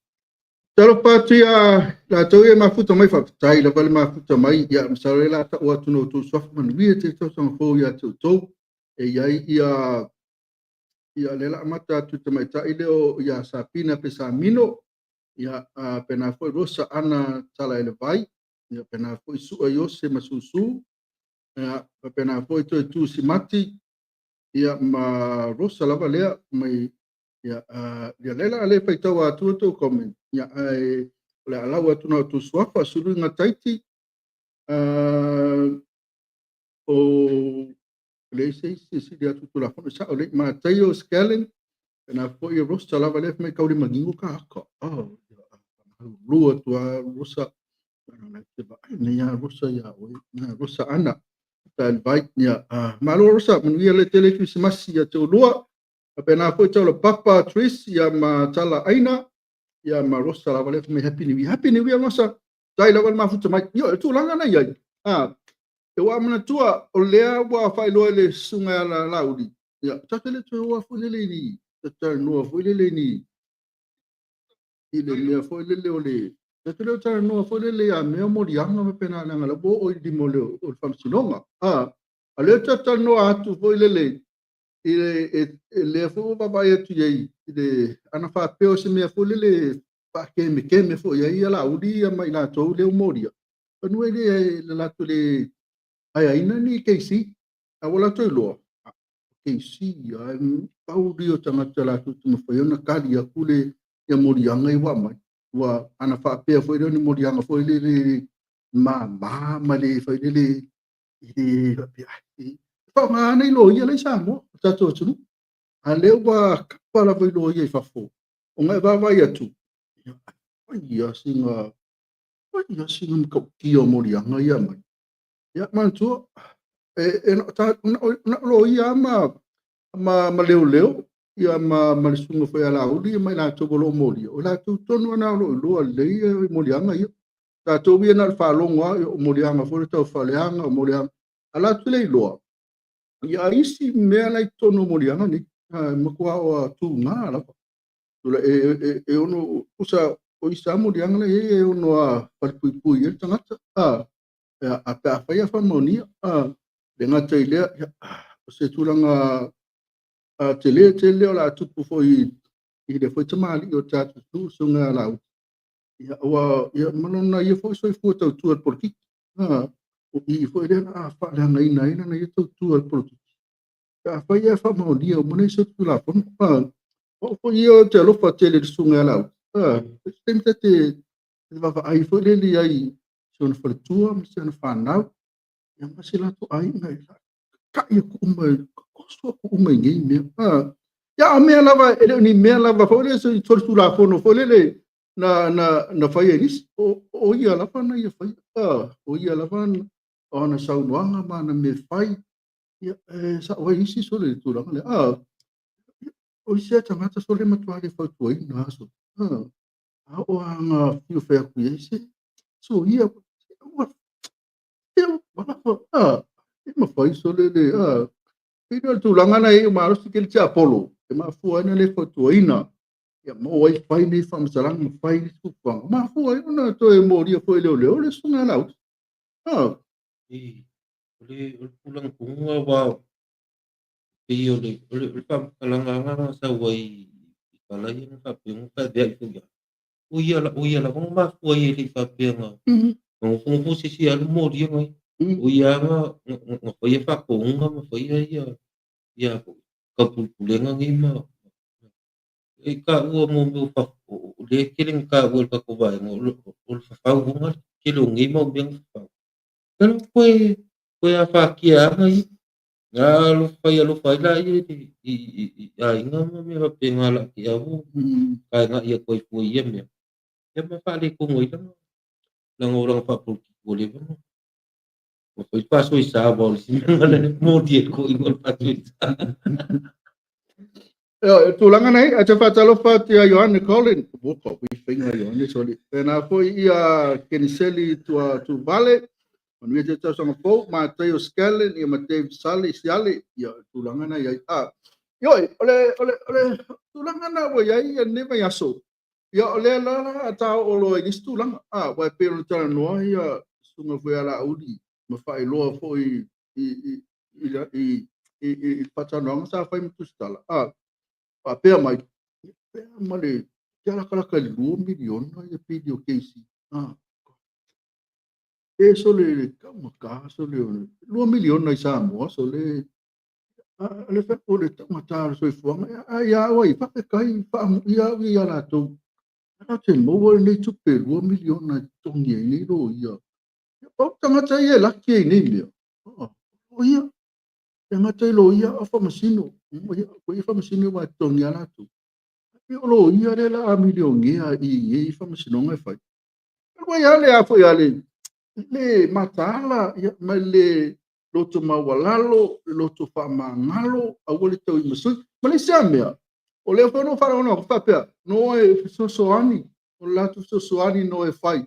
Talofa atu ia latou ia mafuta mai, faafetai lava le mafuta mai. Ia, masalo o le a tau atu na outou suafa manuia tele tausaga fou ia te outou. E i ai ia ia lea la amata atu i le tamaitai lea o ia Sapina Pesamino, ia pena foi Rosa Ana Talaelevai, ia pena foi Sua Iose ma Susu, ia pena foi Toe Tu Simati, ia ma Rosa lava lea mai ia ia lea la le faitau atu tou comment, ia ae o le a lau atu na outou suafa Suluina Taiti, o le isi isi sili atu Tulafono sao le Mataio Scanlon, pena foi Rosa lava lea mai Kaulimanino ka aka. Lua tua Rosa nei a Rosa ia oe na Rosa Ana Talaelevai, ia malo Rosa, manuia le tele Krisimasi ia te oulua. Pena foi Taula Papa Tris, ia ma Tala Aina, ia ma Rosa lava lea mai Happy New Year. Happy New Year Rosa. Tai lava le mafuta mai. Io e tulaga na iai. E ua manatua o lea ua faailoa i le susuga ia Laauli. Ia, tatou le toe o foi lele ni talanoa foi lele ni i le mea foi lele o le tatou le talanoa foi lele ia mea moliaga ma pena leaga la ua oo i lima o le faamasinoga. A lea tatou talanoa atu foi lele i le lea foi ua vaavaai atu i ai i le ana faapea o se mea foi lele faakemekeme foi i ai ia Laauli ia ma i latou lea ua molia. Manu e le latou le aiaina ni keisi, a ua latou iloa keisi ai pau lia o tagata latou te mafai ona kali atu le ia moliaga i ua aumai. Ua ana faapea foi lea ni moliaga foi lele mama ma le fai lele i le faapea ai faaaoga ana i loia la i Samoa o tatou atunuu. A lea ua kapa lava i loia i fafo ona e vaavaai atu ia ai sina matautia o moliaga ia mai. Ia manatua e na o loia ma leoleo ia ma le susuga foi ia Laauli ma i latou o lo o molia, o latou tonu na o lo o iloa lelei ia moliaga ia. Tatou ia na o le faalogo lava o moliaga foi le taufaaleaga o moliaga, a latou le iloa ia isi mea la i totonu o moliaga nei, matua o tuga lava. E ono tusa o isi moliaga la e i ai e ono falepuipui ai le tagata a pe afai e faamaonia. Le gata i lea, o se tulaga tele tele o le a tupu foi i le foi tamalii o tatou atunuu susuga ia Laauli. Ia ua ia ma lona ia foi soifua tautua i le polokiki. O i foi lea o le a faaleagaina ai lana ia tautua i le polokiki. Pe afai e faamaonia uma nei solitulafono. O au foi ia ou te alofa tele i le susuga ia Laauli. Se taimi ta te vaavaai foi lele i ai i si ona faletua ma si ona fanau, ia ma si latou aiga e kai atu uma, toso atu uma i nei mea. Ia, a mea lava, e le o ni mea lava foi lele solitulafono foi lele. na na na faia e nisi, o ia lava na ia faia, o ia lava o ana saunoaga ma ana mea fai, ia, e sa'o ai isi sole i le tulaga lea. O isi lava tagata sole e matua le fautuaina lava sole. A oo lava ina fiu e fai atu i ai se soia, ua e mafai sole le pei o le tulaga lena e i ai malosi tele tiapolo e mafua ai ona le fautuaina ia maua ai fai nei faamatalaga ma fai nei fuafuaga, mafua ai ona toe molia foi e leoleo le susuga ia Laauli. I, o le tulaga tonu lava aua pei o le faamatalaga lava na sau ai i tala ia na faapea ona faeveai foi lava. O ia lava na mafua ai e le i faapea na nofonofo se isi alu molia nai. O ia lava na faia faatonuga ma faia ia taupulepulega nei ma e taua mo mea o lea e tele na taua e le tatou vaega o le fafau le tele o nei mau mea na fafau. Lea koe afatia lava ia. Na alofa fai alofa ai laia i aiga ma mea faapena o le a te au taegai atu ai fua i ia mea. Ia ma faaletonu ai lana olaga faapolokiki ua leva ona fai le faasoesa aua o le isi mea na moli ai le toeaina o le faasoesa. O tulaga nei, ae te faatalofa atu ia Ioane Colin, ua ka faiga Ioane soli. Pena foi ia Keniseli tua Tuvale, manuia te tausaga fou, Mataio Scanlon, ia ma Dave Sali, Siale, ia tulaga na iai. Ioe, o le tulaga na ua iai ia lenei vaiaso, ia o lea la ta oo loa i nisi tulaga. Ua e pei ona talanoa ia susuga foi ia Laauli ma faailoa foi i le faatalanoaga sa fai ma Tusitala. Faapea mai, pea ma le te alakalaka i le 2 miliona ia pili o KC. E sole le taugata sole o le 2 miliona i Samoa sole le o le taugata o le soifuaga. A ia au ai, faafetai faamuia au ia latou. A te maua lenei tupe 2 miliona e totogi ai nei loia. Pau tagata ia e laki ai nei mea. O ia, tagata i loia o faamasino. O ia faamasino ua totogi a latou. O loia le la a milionea i nei faamasinoga e fai. Ua ia le a foi a le mataala ia, ma le loto maualalo, le loto faamagalo, aua le tau i masui. Ma le isi lava mea, o lea foi no faalogologo atu faapea, no e fesoasoani, o le latou fesoasoani no e fai,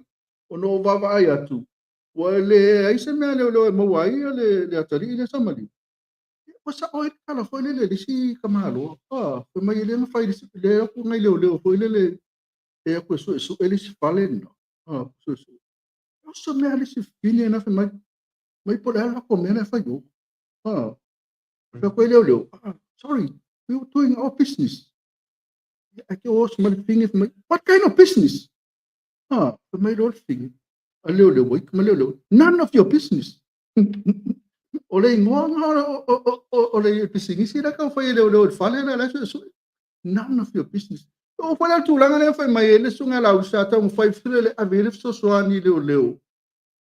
o no vaavaai atu, ua le ai se mea leoleo e maua ai le atalii lea sa maliu. Ua sao ai le tala foi lele le isi tamaloa. Fai mai e le mafai le atu nai leoleo foi lele e atu e suesue le isi fale lena. Suesue. O se mea le isi fine na fai mai, mai po o le a le latou mea na e fai o. Fai atu ai leoleo, sorry, we were doing our business. Ai te o mai le fine fai mai, what kind of business? Fai mai loa le fine. A leoleo, ua ita mai leoleo, none of your business. O le igoa o le pisinisi la tau fai e leoleo i le fale la la suesue. None of your business. O foi le tulaga lea fai mai e le susuga ia Laauli sa taumafai le ave i le fesoasoani i leoleo.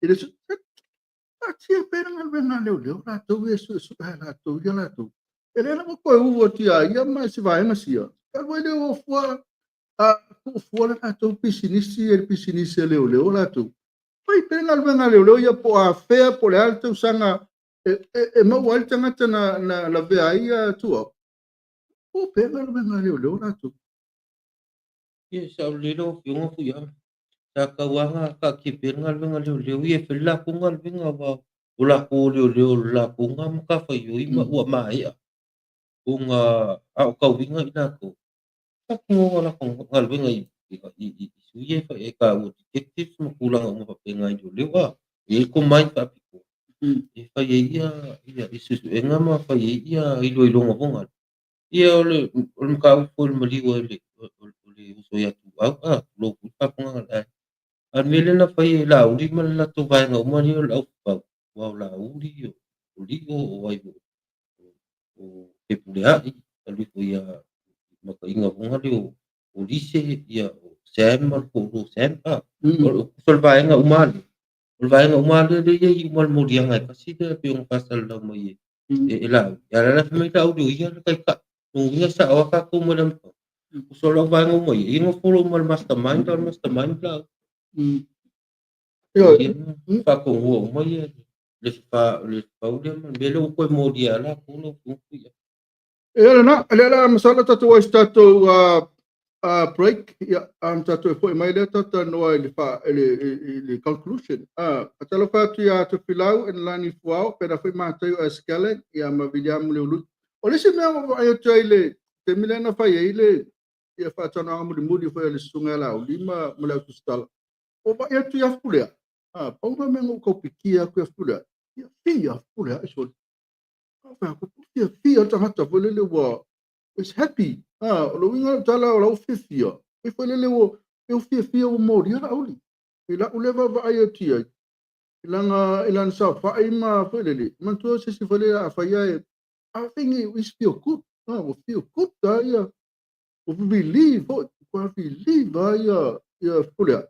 I le taatia pea le galuega a leoleo latou e suesue a latou ia latou. E le lava toe uu atu ia ia ma se vaega sia. Talu ai le o fua a tuufua le latou pisinisi e le pisinisi a leoleo latou. Fai pea le galuega a leoleo ia po o afea po o le a le tausaga e maua ai le tagata na lavea ai ia tua. O pea le galuega a leoleo latou. Ia, sa o le lau afioga foi ia. Sa tauaga taatia pea le galuega leoleo ia e fai le latou galuega aua o latou leoleo o le latou ga matafaioi ma ua maea ona aotauina i latou. Faatinoga o latou galuega i sui ia e taua detectives ma tulaga uma faapena i leoleo a. E i ai combine faapitoa e fai ai ia suesuega ma fai ai ia iloiloga o galu. Ia o le mataupu foi o le maliu ai le uso ia Tuuau, tulou foi le faafofoga a le aiga. A o le mea lea na fai e Laauli ma le latou vaega uma lea o le aufafau, aua o Laauli, o Lio, o ai foi, o Fepuleai, alu ifo ia mataiga foi lea o Lise, ia o Sam ma le toalua o Sam. O le vaega uma lea, o le vaega uma lea lea e i uma le moliaga e tasi lea pei ona faasalalau mai e Laauli. A o la e fai mai Laauli o ia le taitai. Lona uiga e sao lava tatou mai le amataga. So lau vaega uma ia, ia na follow ma le mastermind, o le mastermind la. Ioe. Ia faatonua uma ia le fafau lea ma le mea lea ua toe molia latou lau afioga ia. Ia lena, lea la masalo tatou ai se tatou break, ia ona tatou foi mai lea talanoa i le conclusion. Faatalofa atu ia Tofilau Enelani Fuao, pena foi Mataio Askele, ia ma Viliamu Leului. O le isi mea ua vaai atu ai le taimi lea na fai ai le ia faatanoaga mulimuli foi a le susuga ia Laauli ma le Autusitala. Ua vaai atu ia Fepuleai, pau na mea na ou tau pikia atu ia Fepuleai, ia fia Fepuleai soli. Fiafia le tagata foi lele ua is happy. O le uiga o le tala o lau fiafia, e foi lele ua e fiafia ua molia Laauli. I lau lea vaavaai atu i ai, i lana saofai ma foi lele, manatua se isi foi lele a fai e, I think it is feel good. Ua feel good ia, ua relieve foi, ua relieve ia Fepuleai.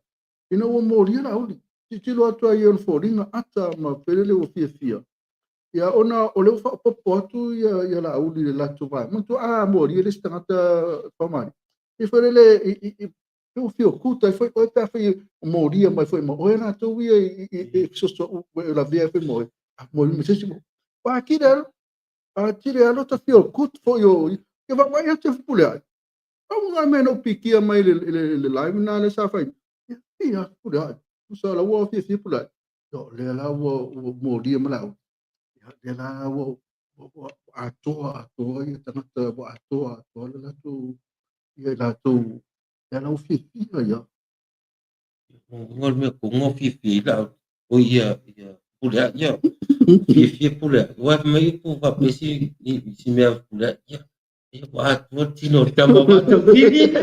Ina ua molia Laauli. Tilotilo atu ai i ona foliga ata ma foi lele ua fiafia. Ia ona o lea ua faaopoopo atu ia Laauli i le latou vaega. Manatua a molia le isi tagata faamali. E foi lele i ua feel good ai foi oe pe afai molia mai foi ma oe latou ia i fesoasoani lavea foi ma oe. A molia ma se isi. Ua atili alo ta feel good foi o ia vaavaai atu e Fepuleai. Au ngā mea na upikia mai le live na le sa fai. Ia fia Fepuleai. Usa la ua fiafia Fepuleai. Yo lea la ua molia ma Laauli. Ia lea la ua atoa ia tagata ua atoa le latou ia latou lea la ua fiafia ia. O le mea kongo fiafia i lau o ia Fepuleai ia. Fiafia Fepuleai. Ua mai upu faapesi si mea Fepuleai ia. Ia ua atoa tino tama maatautini.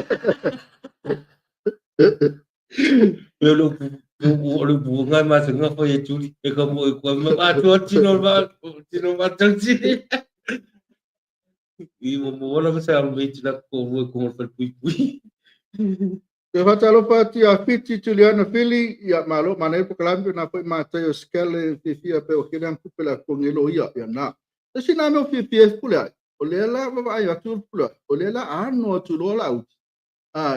O le upu ngai masanga foi e tuli. E ka mo e kua ma atoa tino maatautini. I mo mo wala masa alu mei tila ko rua ko ngol pui pui. Te whatalofa atu ia Fiti Juliana Fili, ia malo mana e pokalami na foi Mataio Skele fiafia pe o kele ang kupe la kongelo ia ia na. Tasi na mea fiafia e Fepuleai. O lea la vaavaai atu Fepuleai. O lea la ano atu loa Laauli.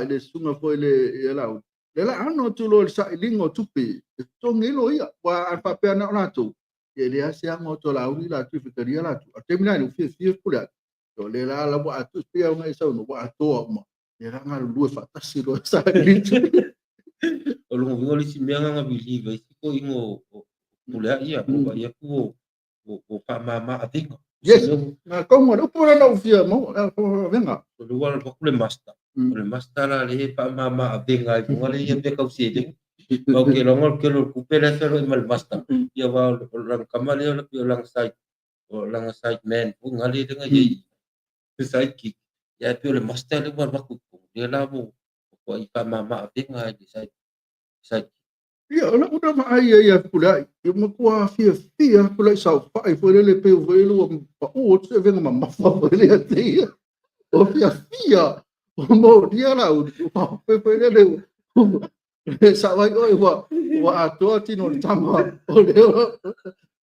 Le susuga foi le ia Laauli. Lea la ano atu loa le sailiga o tupe. E totogi ia. Ua a faapea na o latou. Ia le ase ano atu Laauli latou i fetalia latou. A taimi la ua fiafia Fepuleai. O lea la la ua atu pia ona e saunoa ua atoa uma. Lea la galulue faatasi loa saili. O longa uiga o le isi mea nga viliva isi ko ingo Fepuleai ia o vai atu o faamama avega. Yes. Na kongo le upu na ufia mo avega. O le ua le master. O le master la le faamama avega ai fonga le ia pe kau sele. O ke longa ke lo kupe le felo i ma le master. Ia wa o langa kama le o langa side. O langa side man o ngale le nga ye. Side kick. Ia pe o le master le ua vaku. Le la mo ko i faamama avega ai side. Side. Ia, o la una vaai ia Fepuleai. Ia matua fiafia Fepuleai saofai foi lele pe foi lele ua pau o te venga mamafa foi lele ia te ia. O fiafia. O molia Laauli. Ua foi lele sa vai oe ua atoa tino le tama. O lea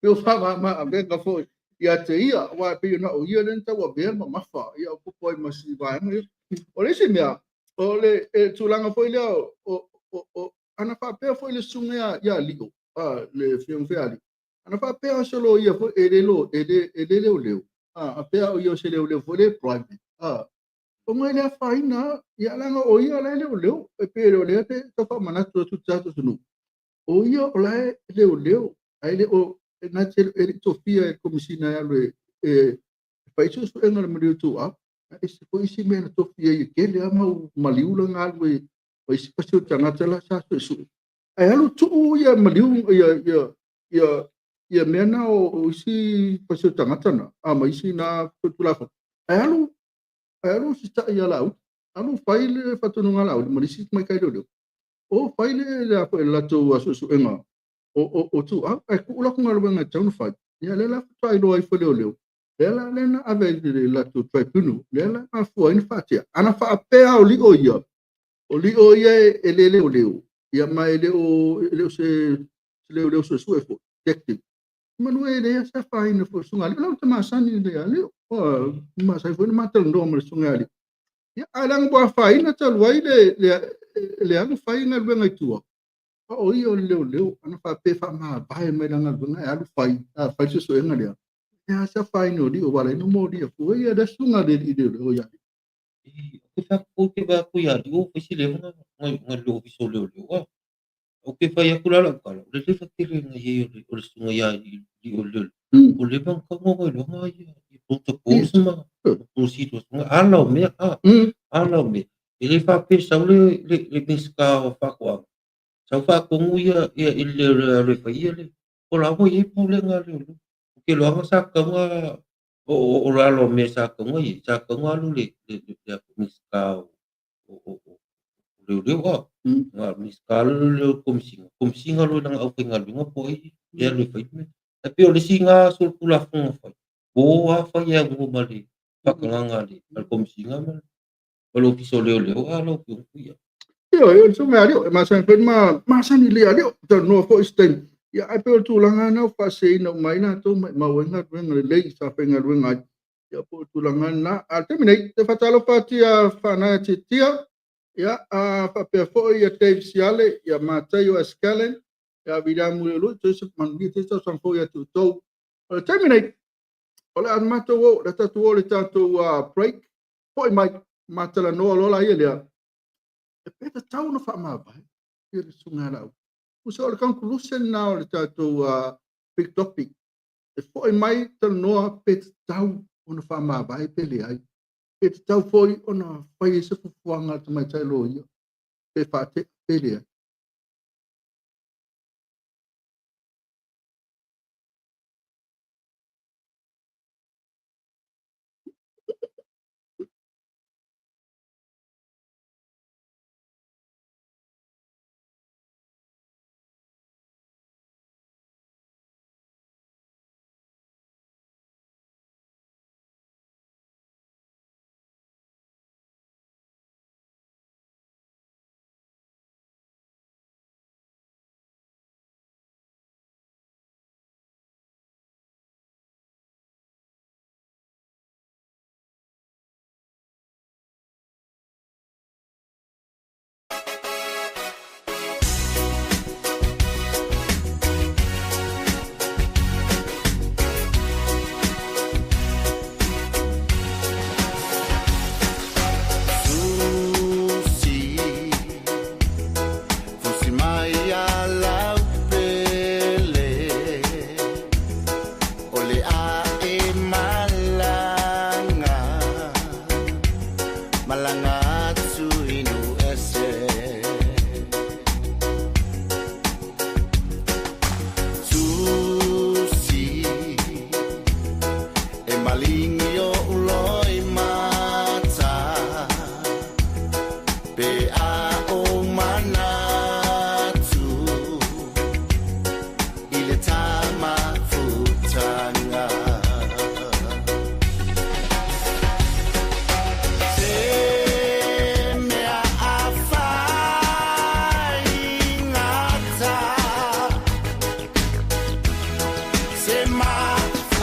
o faamama avega foi ia te ia. Ua pe na o ia le tau avea mamafa. Ia o popo ai ma si vaega ia. O le isi mea, o le tulaga foi lea o ana faapea foi le susuga ia Lio, le afioga foi a Lio. Ana faapea solo ia foi e le lo e le leoleo. A pea o ia se leoleo foi le private. O ngai le afaina ia langa o ia la leoleo e pe o le te tau faamanatu atu tatou atunuu. O ia o la e leoleo ai le o na te e tofia e komisina e alu e fai suesuega le maliu tu a. E se foi isi mea na tofia i kele ama u maliu la ngalu e o isi pasi o tagata la sa suesue. Ai alu tuu ia maliu ia mea na o isi pasi o tagata na. A ma isi na tulafono. Ai alu sita'i ia Laauli. Alu fai le faatonuga a Laauli ma isi tamaitai leoleo. O fai le a foi le latou suesuega o Tuuau. Ai tuu latou galuega e tatau ona fai. Ia lea la faatoa iloa ai foi leoleo. Lea la lea na ave i le latou tribunal. Lea la mafua ai na faatea. Ana faapea o Lio ia. O Lio ia e le leoleo. Ia ma e le o se leoleo suesue foi. Detective. Manu e lea sa faina foi susuga a Lio. Lau te masani le a Lio. O masani foi na matalanoa ma le susuga a Lio. Ia, ae leaga ua afaina talu ai le alu fai galuega i tua, a o ia o le leoleo, ana faapea e faamavae mai lana galuega ae alu fai, fai le suesuega lea, e a se afaina o lio, ua ala ai ona molia fua ia le susuga a le alii leoleo ia. Ou te faapea ou te vaai atu ia Lio, fai si leva na le ofisa o leoleo. Ou te fai atu la lau tala, o le leva tele na i ai o le susuga ia Lio o le leoleo. O leva na tau ona iloga ia protocols ma procedures nga ala o mea, ala o mea. E le faapea sau le Minisita o Faatoaga, sau faatonu ia i le leoleo e alu e fai ia le, o la ua i ai pulega a leoleo. Ou te iloa sa tatau ona o le ala o mea sa tatau ona i ai, sa tatau ona alu le Minisita o leoleo, na Minisita le Komesina, Komesina loa i lana aufaigaluega po o ai e alu e fai le mea. Ae pei o le isi na solitulafono fai, po o a fai e aunoa ma le faatagaga a le Komesina ma le Ofisa o Leoleo, a lau Afioga ia. Ioe, o le susuga ia Lio, e masani foi ma masani le ia Lio, talanoa foi se taimi. Ia, ae pei o le tulaga lena ua faaseseina uma ai latou maumau ai galuega lelei sa faigaluega ai. Ia, po o le tulaga lena. A o le taimi nei, te faatalofa atu ia Faanaia Tiatia, ia, faapea foi ia Dave Siale, ia Mataio Escalen, ia Viliamu Leului, Joseph Manuia, te tausaga fou ia te outou. O le taimi nei, o le a matou o, le tatou o le tatou break, foi mai, matalanoa loa la ia lea, e pe tatau ona faamavae ia le susuga ia Laauli. Tusa o le conclusion na o le tatou big topic, e foi mai talanoa pe tatau ona faamavae pe leai. Pe tatau foi ona fai ai se fuafuaga a le tamaitai loia, pe faatea pe leai. Susi, fusi mai a lau pele, o le a e malanga, malanga atu i Nu'u ese. Susi, e malingi o uloi mata, pe a o manatu, i le tamafutaga. Se mea a faigata, se mafutaga.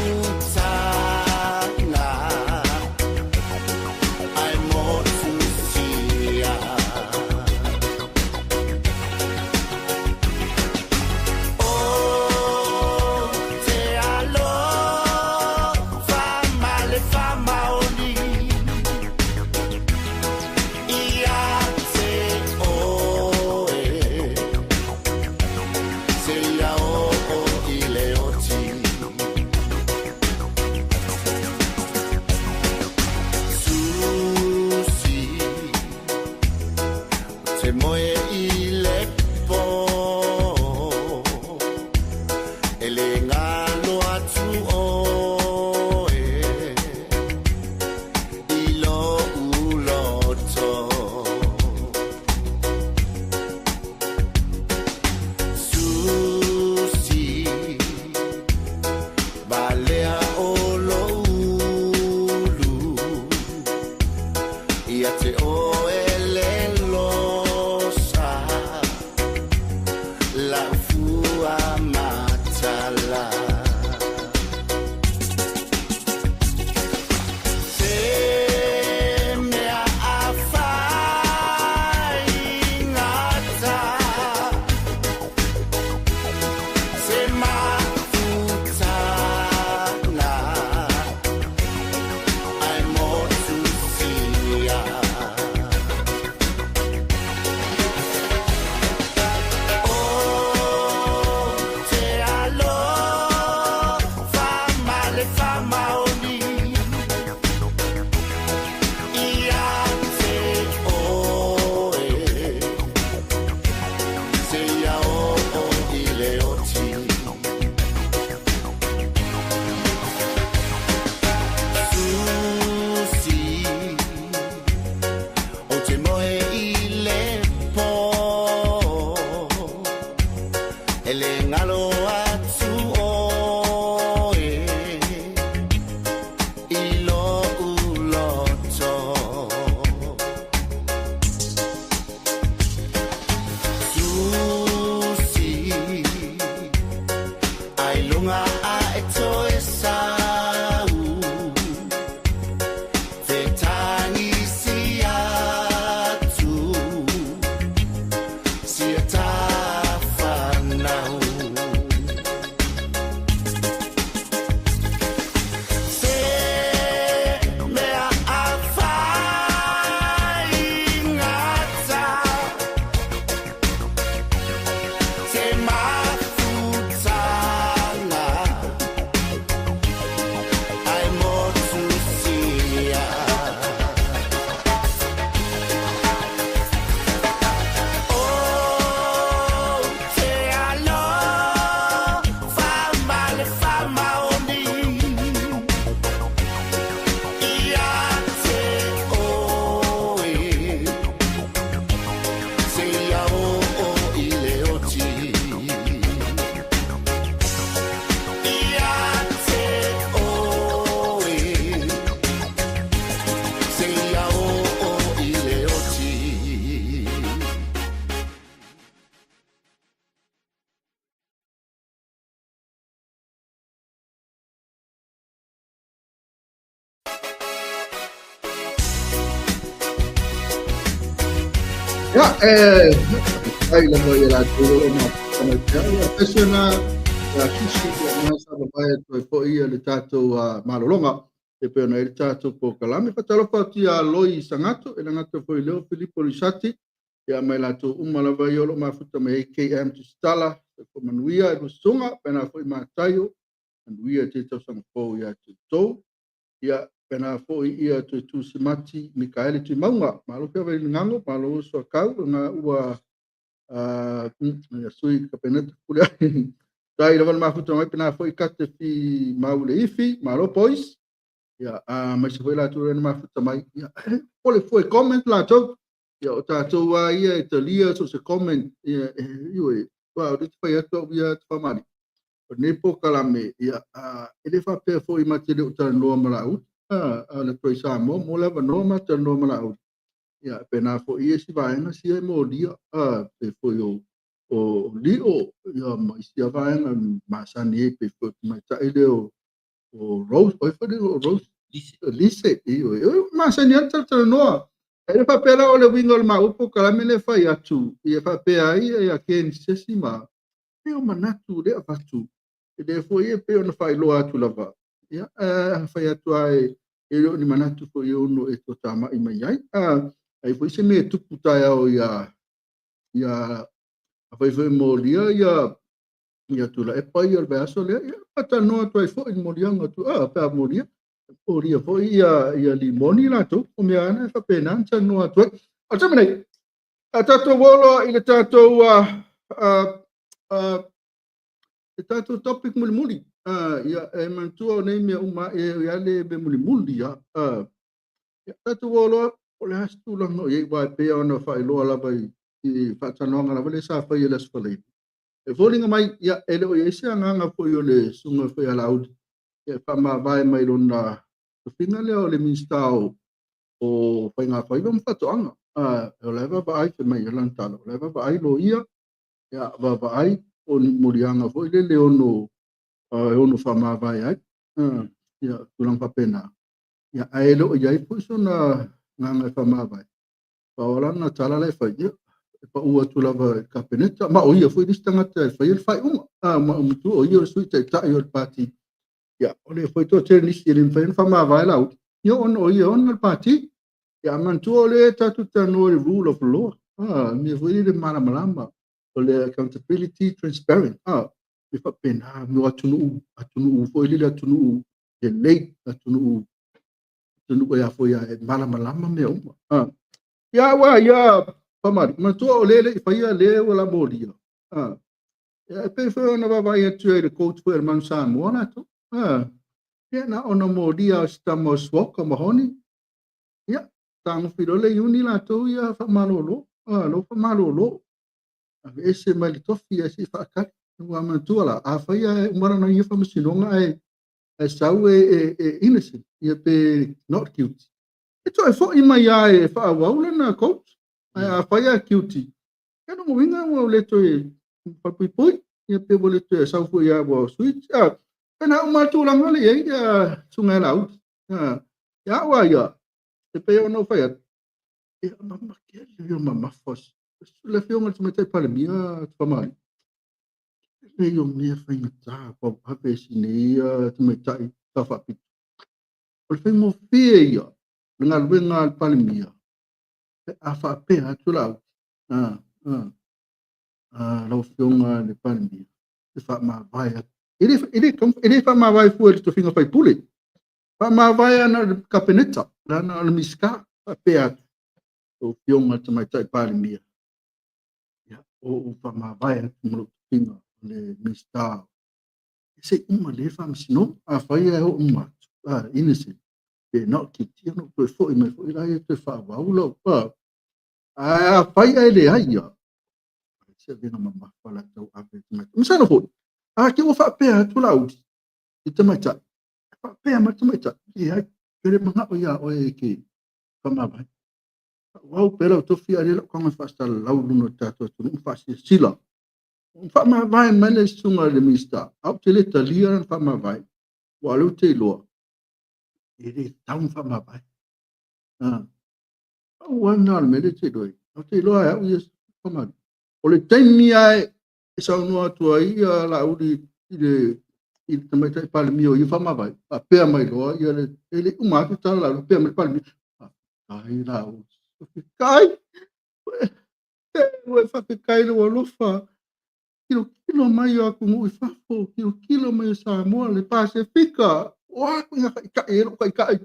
Ia, e ai lava ia latou o lo o mafuta mai pea. Ia, pese na ia sisi ia na sa vavae atu ai foi ia le tatou malologa e pei ona i ai le tatou polokalame. Faatalofa atu ia Loi Sagato, e le gata foi i lea o Filipo Lisati, ia ma i latou uma lava ia o lo o mafuta mai ai KM Tusitala, soifua manuia i Lusuga, pena foi Mataio, manuia i te tausaga fou ia te outou. Ia, pena foi ia toe Tusimati Mikaele Tuimauga, malo pea vai lingago, malo soakau, nga ua ia sui kapeneta pule ai. Tai lava le mafuta mai pena foi kate fi maule ifi, malo boys. Ia, mai se foi latou le mafuta mai. Ia, pole foi comment latou. Ia, o tatou a ia e talia so se comment. Ia, iwe, wa, o le te fai atu au ia te whamari. O nei polokalame, ia, e le faapea foi ma te le o talanoa ma lau, a le toi Samoa, mo le avanoa ma talanoa ma lau. Ia, pena foi e si vaenga sia e molia, pe foi o lio, ia, ma isi a vaenga masani e pe foi mai tai le o Rose, oi foi o Rose, Lise. Lise, iyo, e masani a talanoa. E le faapea la o le uiga o le mau polokalame le fai atu, ia faapea ai, ia ken sesi ma, e o manatu le avatu. E le foi e pe ona faailoa atu lava. Ia, fai atu ai, e le o ni manatu foi e ono e to tamai mai ai. Ai foi se mea tupu taeao ia, ia, a fai foi molia, ia, ia tula e pai o le vaiaso lea, ia, patalanoa atu ai foi ni moliaga atu, pe a molia. Molia foi ia, ia limoni latou, o mea ana e faapena na talanoa atu ai. O le taimi nei, a tatou o loa i le tatou, le tatou topic mulimuli. Ia, e manatua o nei mea uma, e ia le mea mulimuli, ia. Ia, tatou o loa, o le a se tulaga o i ai, ua e pei ona faailoa lava i faatalanoaga lava le sa fai e le Aso Faraile. E foliga mai, ia, e le o i ai se agaga foi o le susuga foi a Laauli, ia, e faamavae mai lona tofiga lea o le Minisita o Faiga Faiva ma Faatoaga. O la e vaavaai fai mai e lana tala, o la e vaavaai loia, ia, vaavaai o ni moliaga foi lele ono, e ono faamavae ai. Ia, tulaga faapena. Ia, ae le o i ai foi sona agaga e faamavae. Pau lana tala la e fai, ia, e pau atu lava i le kapeneta, ma o ia foi le isi tagata e faia le faaiuga. Ma o matua o ia o le sui taitai o le pati. Ia, o le foi toatele nisi e le mafai ona faamavae Laauli. Ia, ona o ia ona le pati. Ia, manatua o le tatou talanoa i le rule of law. Mea foi le malamalama. O le accountability, transparent. E faapena, mo atunuu, atunuu foi lele atunuu lelei, atunuu, atunuu e a foi a e malamalama mea uma. Ia, ua, ia, pamari, manatua o le le i faia le ua la molia. Ia, e pei foi ona vaavaai atu ai le coach foi a le Manu Samoa latou. Ia, na ona molia o se tama o Swaka Mahoni. Ia, tagofi loa le iuni latou ia faamalolo. Lo faamalolo. Ave ese mai le tofi ai se i faakali. Ua manatua la, a faia e uma lana ia faamasinoga ae sau e innocent, ia pe not guilty. E toe foi mai ia e faaauau lana coach. Ae a faia e guilty, ia lona uiga ua le toe faapuipui, ia pe ua le toe sau foi ia ua switch. Pena uma le tulaga le i ai ia susuga ia Laauli. Ia au a ia, e pei ona ou fai atu, e mamake le mamafa le afioga i le Tamaitai Palemia Faamalie. Le o mea faigata ua ave si nei tamaitai tau faapito. O le faigofie ia le galuega a le Palemia pe a faapea atu Laauli. Lau afioga i le Palemia, e faamavae atu. E le faamavae fua i le tofiga faipule. Faamavae ana le kapeneta, lana o le Minisita, faapea atu. Lau afioga i le Tamaitai Palemia, ia, o ou faamavae atu ma lou tofiga o le Minisita. Se i uma le faamasinoga, afai e oo uma atu, innocent, pe not guilty, ona ou toe foi mai foi la ia toe faaauau lau. Ae afai ae leai ia, se avega mamafa la tau ave i tamaitai. Masalo foi, a te ua faapea atu Laauli i tamaitai, faapea mai le tamaitai, leai, ke le manao ia oe e te faamavae. Faaauau pea lau tofi ae le lau tago e faasalalau i luga o le tatou atunuu ma faasilasila. Faamavae mai le susuga i le Minisita, a ou te le talia lana faamavae, ua o lea ou te iloa, e le tatau ona faamavae. Pau lava lena o le mea lea e te iloa ai. Ou te iloa e au ia Famalii. O le taimi lava e saunoa atu ai ia Laauli i le Tamaitai Palemia o ia faamavae, faapea mai loa ia le, e le i uma atu tala Laauli, faapea mai le Palemia, faafetai Laauli, faafetai, ua e faafetai i lou alofa, tilotilo mai o atunuu i fafo, tilotilo mai o Samoa, le Pasefika, o a ituaiga taitai e i ai lou taitai.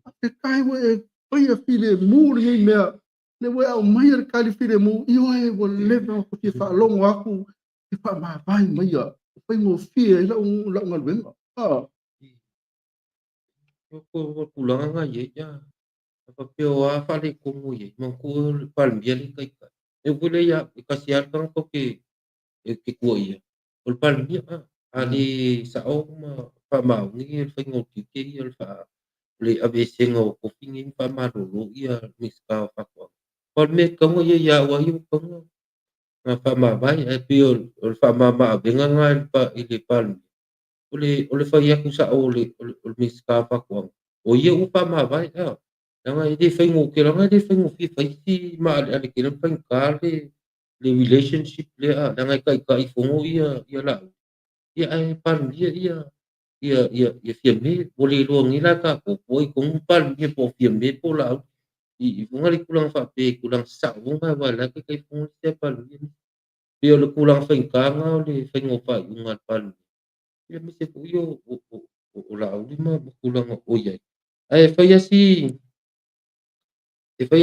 Faafetai ua e faia filemu lenei mea, lea ua e aumaia le tali filemu, ioe ua leva ona ou fia faalogo atu e faamavae maia, e faigofie ai lau galuega. O tulaga na i ai, a faapea o a faaletonu i ai, manatua o le Palemia le taitai. E foi lea ia e tasi lava le tagata ou te tuuaia, o le Palemia. A le sao ma faamaoni le faiga o tiute ia, o le aveesega o tofi nei ma faamalolo ia Minisita o Faatoaga. O le mea e tatau ona ia ia au ia ua tatau ona faamavae, ae pei o le faamama-avega lena i le Palemia. O le fai atu sao o le Minisita o Faatoaga, o ia ua faamavae, leaga e le faigofie, leaga e le faigofie fai si maaleale tele ma faigata le relationship lea, leaga e taitaifono ia Laauli, ia ae Palemia ia Fiame. Ua le iloa nei la e tatou po o ai tonu le Palemia, po o Fiame po o Laauli. I luga le tulaga faapea i tulaga sasao aua o la e taitaifono le isi Palemia. Pei o le tulaga faigata lena o le faiga o faaiuga a le Palemia, aemaise foi o Laauli ma tulaga o i ai. Ae fai lava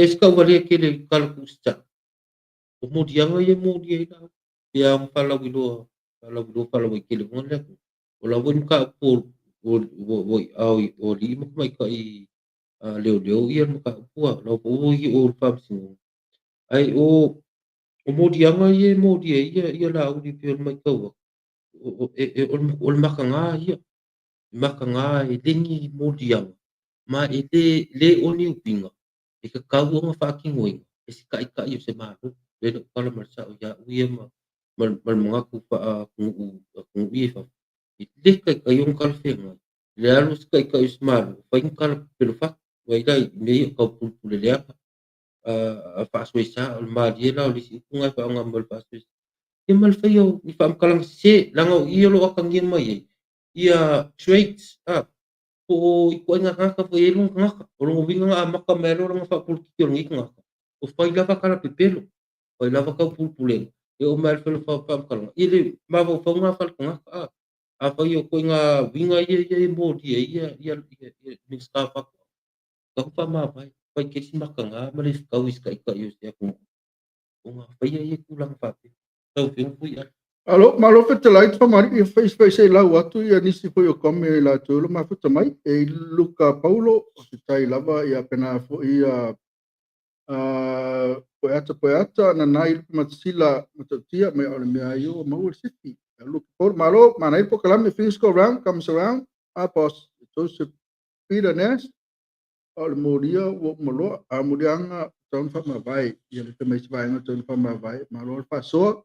si tauvalea tele i tala tuusasao, o moliaga ia e molia ai Laauli. Pe a ona faalauiloa faalauaitele foi le atunuu. O la foi mataupu ua i aao o alii ma tamaitai leoleo ia le mataupu, o la foi ua i o i le faamasinoga. Ae o moliaga ia e molia ai ia Laauli pei o le matau atu, o le mataga ia. E mataga e le ni moliaga, ma e le o ni uiga e tatau ona faatinoina e se taitai o se Malo. Lea na ou tala mai le sao ia au ia ma le manatu faaatunuu ia i fafo, e le taitai ona talafeagai le alu o se taitai o se Malo fai ni tala pepelo fatu, vai la i mea ia o taupulepule leaga, faasoesa, o le malie la o le isi upu na e faaaoga mai o le faasoesa. Ia ma le faia o ni faamatalaga sese, leaga o i o lo o atagia mai ai ia traits, po o ituaiga tagata foi e i ai lona tagata. O lona uiga na amata mai loa lana faapolokiki o lenei tagata, o fai lava tala pepelo, fai lava taupulepulega, e oo mai le fai o faamatalaga, ia le mafaufauga faaletagata. Afai o ituaiga uiga ia e molia ai ia Minisita o Faatoaga, tatau ona faamavae, fai tele si mataga ma le fetau i se taitai o se atunuu ona faia ia tulaga faapea. Lau Afioga foi Alo, malo fetalai Famalii, e fai se lau atu ia nisi foi o kome i latou lo mafuta mai. E Luka Paulo, faafetai lava ia pena foi ia poeata poeata nanai lupe matasila matautia mai o le mea ai o maua le sifi. Luka Paulo, malo, manai po kalame, things go round, comes around, a boss, Joseph Peter Nash, o le molia ua maloa, a molianga taun faamavae, ia le mai se vaega taun faamavae, malo le faasoa.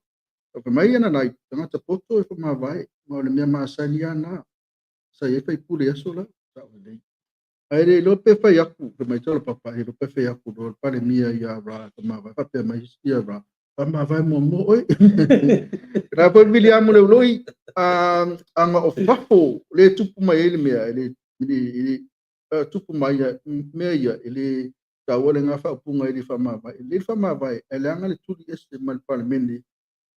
O mai ana nai tagata poto e faamavae, ma o le mea masani lava na. Sa i ai faipule i aso la, sa o lelei. Ae le iloa pe fai atu, fai mai tala papa, e iloa pe fai atu loa le Palemia ia ra faamavae, faapea mai ia ra, faamavae muamua oe. Na foi Viliamu Leuloi, aga o fafo le tupu mai ai le mea, e le tupu mai mea ia, e le taua le gafa upuga i le faamavae. E le faamavae, e leaga le tuli ese ma le Palemene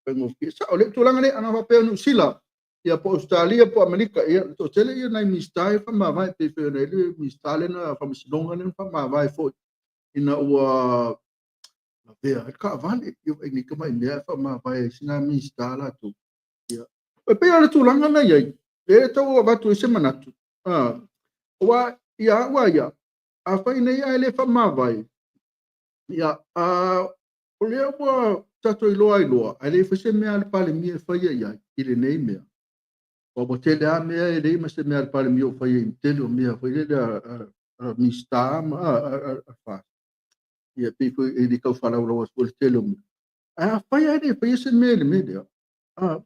faigofie. Sa o le tulaga lea, ana faapea o Niu Sila, ia po o Australia po o Amerika, ia le toatele ia nai Minisita e faamavae, pe fai ona i le Minisita lea na faamasinoga lea na faamavae foi, ina ua lavea ai le taavale, ia vaai nei tamai mea e faamavae ai sina Minisita latou. Ia. E pei o le tulaga na i ai, lea e tau avatu ai se manatu, aua ia au a ia, afai nei ae le faamavae, ia, o lea ua tatou iloa ai loa, ae le fai se mea a le Palemia e faia i ai i lenei mea. Ua tele lava mea e leai ma se mea a le Palemia o faia i le tele o mea foi lele a Minisita ma a fa. Ia pei foi e le tau faalaulau atu foi le tele o mea. Ae afai ae le faia se mea i le mea lea,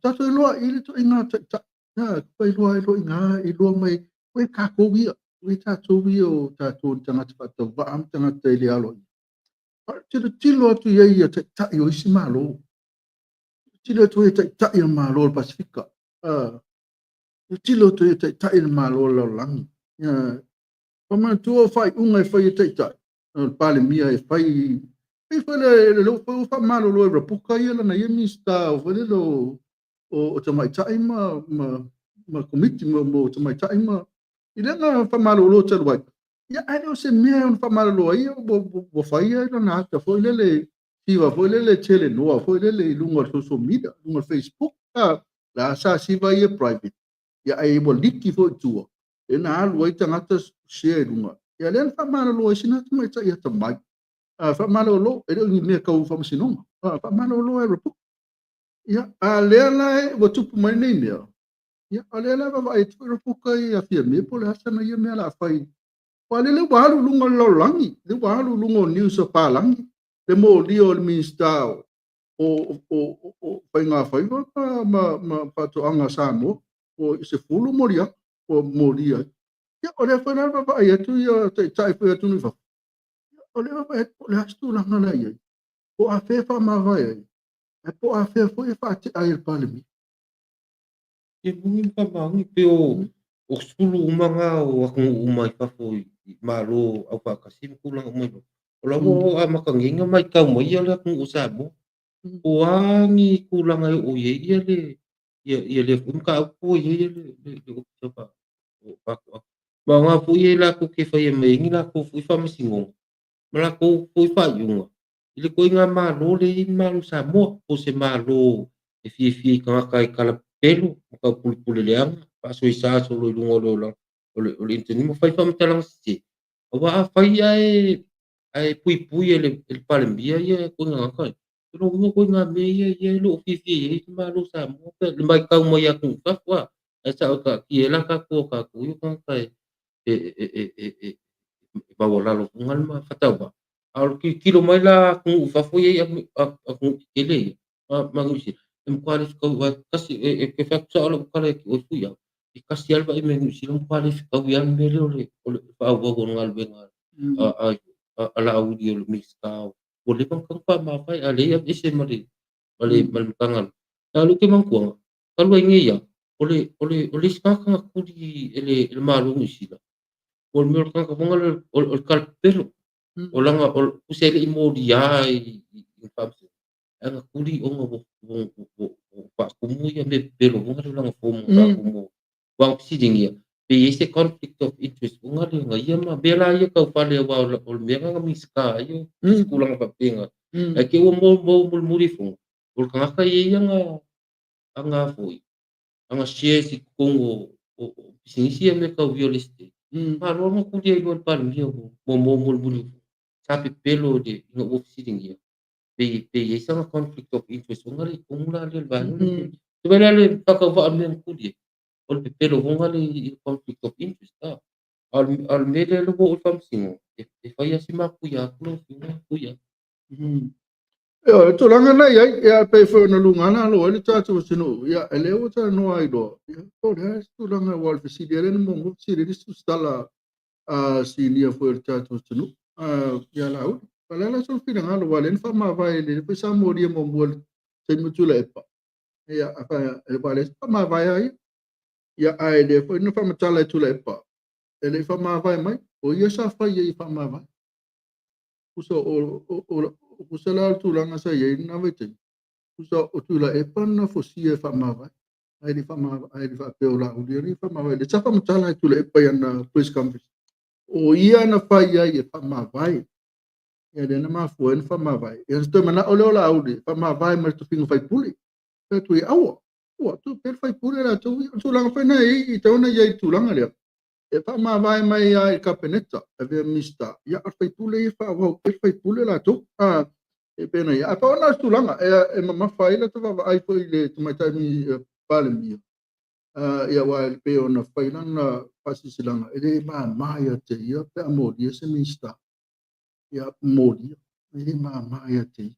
tatou iloa i le ituaiga taitai, fai iloa iloa iloa mai, ue tatou ia, ue tatou ia o tatou ni tagata faatauvaa ma tagata i le aloaia. A o le tilotilo atu i ai ia taitai o isi Malo, tilotilo atu i ai taitai o le Malo o le Pasefika, tilotilo atu i ai taitai o le Malo o le lalolagi. Ua manatua o faaiuga e fai e taitai, o le Palemia e fai, pei foi le lea ua faamalolo e Rapuka ia lana ia Minisita foi lele o Tamaitai ma Komiti mo Tamaitai ma i lea na faamalolo talu ai. Ia ae le o se mea e ono faamalolo ai ua fai lana ata foi lele, siva foi lele telenoa foi lele i luga o le social media, luga o le Facebook. La sa siva ia private, ia ae ua liki foi i tua, lea na alu ai tagata share i luga. Ia lea na faamalolo ai sina tamaitai atamai. Faamalolo, e le o ni mea tau faamasinoga. Faamalolo e Rapuka. Ia, a lea la ua tupu mai nei mea, ia, o lea la vaavaai atu foi Rapuka ia Fiame po o le a sana ia mea o le a fai. Aua o lea ua alu i luga o le lalolagi, lea ua alu i luga o news a papalagi, le molia o le Minisita o Faiga Faiva ma Faatoaga a Samoa, ua 10 moliaga ua molia ai. Ia, o lea foi la e vaavaai atu ia taitai foi o atunuu i fafo, o lea e vaavaai atu po o le a se tulaga la e i ai, po o afea e faamavae ai, ae po o afea foi e faatea ai e le Palemia. E moni ma faamaoni pei o sulu uma na o atunuu uma i fafo i Malo aufaatasi ma tulaga uma i fafo. O la ua amata nei ona matau mai ia le atunuu o Samoa. Po o a ni tulaga e oo i ai ia le ia lea foi mataupu ua i ai le Ofisa o Faatoaga. Ma o na foi e latou te faia mai ai ni latou foi faamasinoga ma latou foi faaiuga i le ituaiga Malo lea e i ai le Malo o Samoa, po o se Malo e fiafia i tagata e talapepelo ma taupulepule leaga, faasoesa solo i luga o le olaga o le internet ma fai faamatalaga sese. Aua afai ae puipui e le Palemia ia ituaiga tagata ia, o lona uiga o ituaiga mea ia e le o fiafia i ai le Malo o Samoa, le matau mai a atunuu i fafo. Ae sao e taatia ai la tatou o tatou ia o tagata e maualalo foi le faatauvaa. A o le tilotilo mai la a atunuu i fafo ia i atunuu tetele ia ma Niu Sila, e matua le fetaui, aua e tasi, e fai atu sao lau tala ia te oe Fuiava, e tasi lava le vaai mai a Niu Sila, ua matua le fetaui lava le mea lea o le faaauau o le galuega a Laauli o le Minisita. Ua leva ona tatau ona faamavae, a o lea e aveese ma le Matagaluega. A o lea ou te manatuaina, talu ai nei lava, o le isi tagata na tuli e le Malo o Niu Sila, o le mea o le tagata foi lea o le talapepelo. O lana, tusa e le i molia i le faamasinoga, ae na tuli ona ua faatumu ia mea pepelo foi lea o lana form na faatumu. Aua na fesiligia, pe i ai se conflict of interest foi lea na ia ma mea la ia taufale, aua o le mea lena na Minisita ai o se tulaga faapena. Ae te i ua maua mulimuli ifo, o le tagata e i ai ana foi, ana shares i totonu o pisinisi ia mea tau real estate. Malo na tuli ai loa e le Palemia ua maua mulimuli ifo. Sa pepelo ina ua fesiligia, pe i ai sana conflict of interest foi lea i totonu la lea o le vaega lea. Se vaai la le faatauvaa o le mea na tuli ai, o le pepelo foi lea i le conflict of interest. A o le mea lea ua oo i le faamasinoga, e fai lava si matuia atu lau Afioga Fuiava. Ioe, o le tulaga lena e i ai, ia, pei foi ona lugana alo ai le tatou atunuu, ia, e lea ua talanoa ai loa, ia, po o le a se tulaga, aua o le fesili lea na muamua fesili ai le isi tusitala sinia foi o le tatou atunuu, ia Laauli. O le a la sou finagalo, aua o lea na faamavae, lea foi sa molia muamua i le taimi o Tuilaepa, ia, aua o lea sa faamavae lava ia. Ia, ae lea foi na faamatala e Tuilaepa, e le i faamavae mai, o ia sa fai ai e faamavae. Tusa o tusa la o le tulaga sa i ai lena vaitaimi, tusa o Tuilaepa na fosia e faamavae, ae le faamavae, ae le faapea o Laauli e faamavae. Lea sa faamatala e Tuilaepa i ana press conference, o ia na fai ai e faamavae. Ia lea na mafua ai na faamavae. Ia toe manao lea o Laauli e faamavae ma le tofiga faipule. Fai atu ai, aua, ua tuu pea le faipule latou ia. O le tulaga foi na e i ai, tau na i ai i le tulaga lea. E faamavae mai lava i le Kapeneta, avea Minisita, ia o le faipule ia faaauau pea le faipule latou. E pei ona i ai. Ae pau lena o le tulaga e mamafa ai la ta vaavaai foi i le tamaitai Palemia, ia aua e pei ona fai lana faasilasilaga, e le mama ia te ia pe a molia se Minisita. Ia molia, e le mama ia te ia.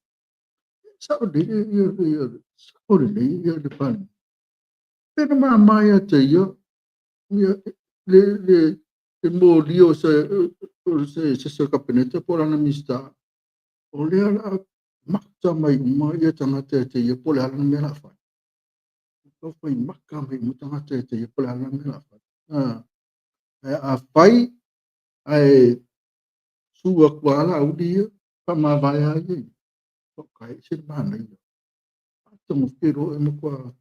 Sao lelei, sao lelei ia le Palemia. Pe na mama ia te ia le molia o se o le Kapeneta po o lana Minisita. O lea o le a maka mai uma ia tagata ia te ia po o le a lana mea o le a fai. Tau fai maka mai uma tagata ia te ia po o le a lana mea o le a fai. Ae afai ae su atu lava Laauli ia, faamavae lava ia ia. E ese le manaia. Matagofie loa e matua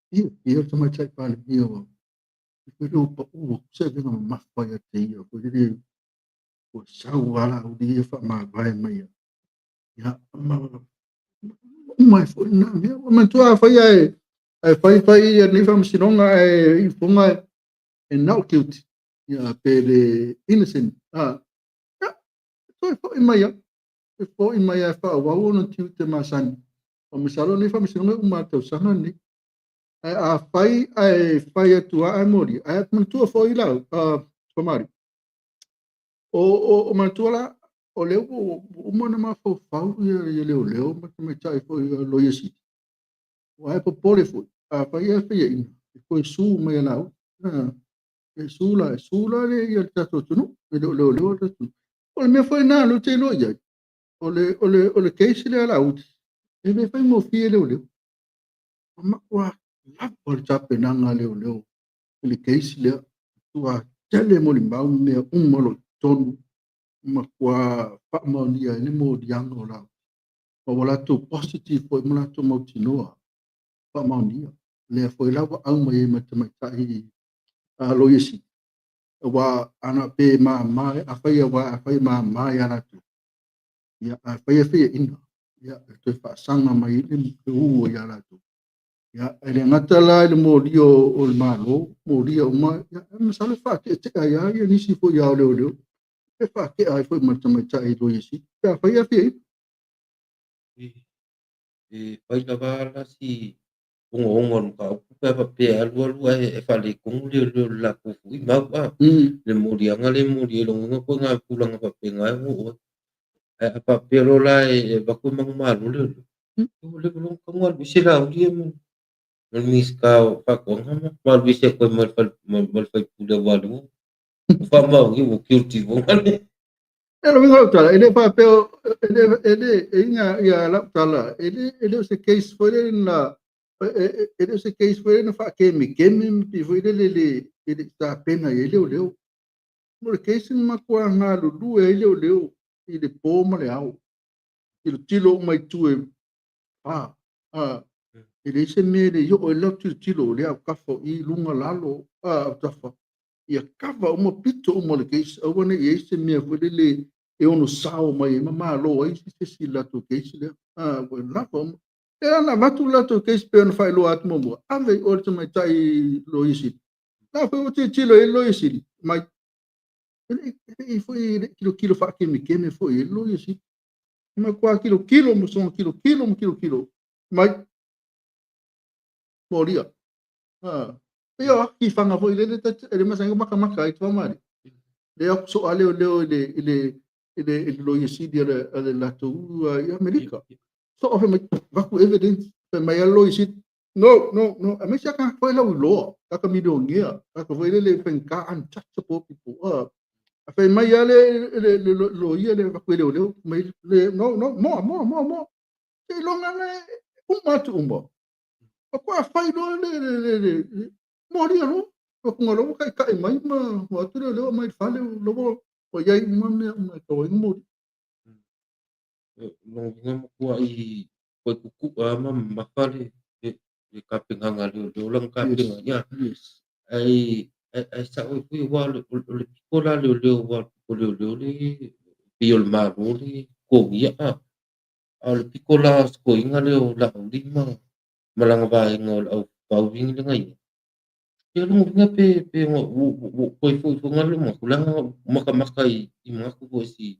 fiafia le Tamaitai Palemia o au. E le o pau atu se avega mamafa ia te ia. Foi lele ua sau lava Laauli ia faamavae mai. Ia, ma uma ai foi lena mea. Ua manatua afai ae fai fai ia lenei faamasinoga ae iufofoga e not guilty, ia, pe le innocent, ia, toe foi mai lava. Toe foi mai lava e faaauau ona tiute masani. O masalo lenei faamasinoga e uma i le tausaga lenei. Ae afai ae fai atu lava ae molia, ae manatua foi lau Faamalie, o manatua la, o lea ua uma ona mafaufau ia leoleo ma tamaitai foi o Loia Sili. Aua e popole foi, afai ae faiaina, e toe su mai e Laauli. E su la, e su la le ia le tatou atunuu, e le o leoleo le atunuu. O le mea foi lena o lea ou te iloa i ai, o le case lea a Laauli, e le faigofie leoleo. Ua matua lava le tapenaga a leoleo i le case lea. Matua tele molimau ma mea uma o lo o i totonu, matua faamaonia ai le moliaga o Laauli. Ma ua latou positive foi ma latou mautinoa faamaonia. Lea foi la ua aumai ai ma le tamaitai Loia Sili. Aua ana pe mama, afai aua afai e mama ia latou, ia, afai e faiaina, ia, e toe faasaga mai ai le u ia latou. Ia, e le gata la i le molia o le Malo, molia uma, ia, masalo e faateetea ai lava ia nisi foi ao leoleo, e faatea ai foi ma le tamaitai Loia Sili, pe afai e faiaina. E fai lava la si ogaoga o le mataupu pe a faapea e alu alu ae faaletonu leoleo i le latou foi mau le moliaga lea e moli ai lona uiga koe na tulaga faapena e oo ai. Ae a faapea loa la e avatu e manumalo leoleo, ua leva loa ona tatau ona alu ese Laauli ia ma le Minisita o Faatoaga ma alu ese atu ai ma le sui usufono aua o lea ua faamaonia ua guilty foi le. E le uiga o lau tala, e le faapea, e le, e iga ia lau tala, e le o se case foi lele na, e le o se case foi lele na faakemekeme ma pei foi lele e le i tapena i ai leoleo. O le case na matua galulue ai leoleo i le po ma le ao. Tilotilo uma i tu e pa. E leai se mea e le i oo ai lau tilotilo, o lea autafa o i luga lalo, autafa. Ia kava uma pito uma o le case, aua ne i ai se mea foi lele e ono sao mai ai ma malo ai se isi i le latou case lea. Ua lava uma. E ana avatu le latou case pe ona faailoa atu muamua, ave i o le tamaitai Loia Sili. La foi ua tilotilo i ai le Loia Sili, mai e le i foi le tilotilo faakemekeme foi i ai le Loia Sili. Matua tilotilo ma soona tilotilo ma tilotilo, mai molia. Ia o tifaga foi lele e le masani o makamaka ai Faamalie. Le atu so a leoleo i le Loia Sili a le latou i Amerika. So o mai vaku evidence fai mai a Loia Sili. No, no, no. Aemaise a tagata foi lau iloa, tagata milionea, tagata foi lele faigata untouchable people. A fai mai a le loia le vaku e leoleo, mai le no, no, moa, moa, moa, moa. Se iloga na e uma atu uma. Matua fai loa le molia loa. Vakuga loa ua taitai mai ma o atu leoleo mai le fale loa ua iai uma mea uma e tau ai ona molia. Lona uiga matua i koe tutu'a ma mamafa le tapenaga leoleo lana tapena ia. Yes. Ai sao ai foi aua o le pito la leoleo aua o le pito leoleo le pei o le Malo le totogia a o le pito la sikoiga lea o Laauli ma lana vaega o le au fauini le na ia. Ia lona uiga pe ua toe foi foi na lou manatu leaga na ou matamata i manatu foi si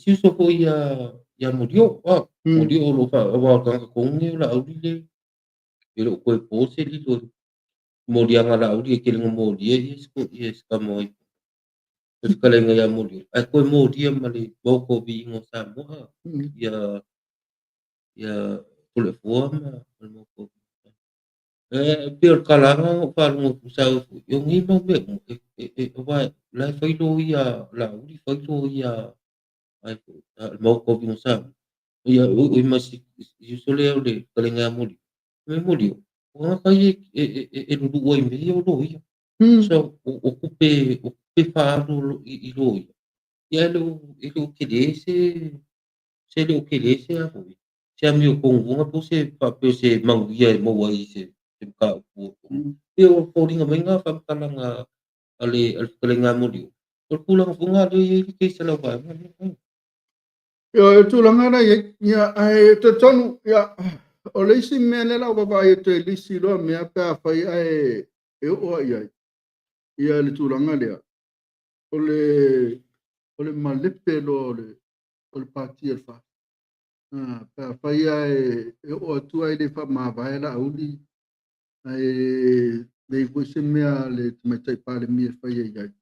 uso foi ia Molioo Molioo o lo o aua o le tagata tonu lenei o Laauli le e le o toe po se lilo i moliaga a Laauli e tele na molia ia se tama ai le fetalaiga ia Molioo ae toe molia ma le Maota o Viiga o Samoa ia Toleafoa ma le Maota o Viiga. E pei o le tala na ou faalogo atu sa foi o nei mau mea uma aua la e fai loia Laauli fai loia ai foi le Maota o Viiga o Samoa. Ia, oi ma si uso lea o le fetalaiga ia Moli'o, fai mai Moli'o, o tagata ia e luluu ai i mea ia o loia. So, o tupe, o tupe faaalu i loia, ia e le o tele se, se le o tele se a foi, se amiotonu foi po o se faapea o se manuia e maua ai i se mataupu. Pei o foliga mai na faamatalaga a le fetalaiga a Moli'o, o le tulaga foi lena lea e i ai le case a le auvaega lea. Ia, o le tulaga la i ai, ia, ae talitonu, ia, o le isi mea lea la ua vaavaai atu e lisi loa mea pe afai ae e oo lava i ai, ia le tulaga lea, o le malepe loa o le pati a le FAST. Pe afai ae e oo atu ae le faamavae Laauli, ae leai foi se mea a le Tamaitai Palemia e faia i ai.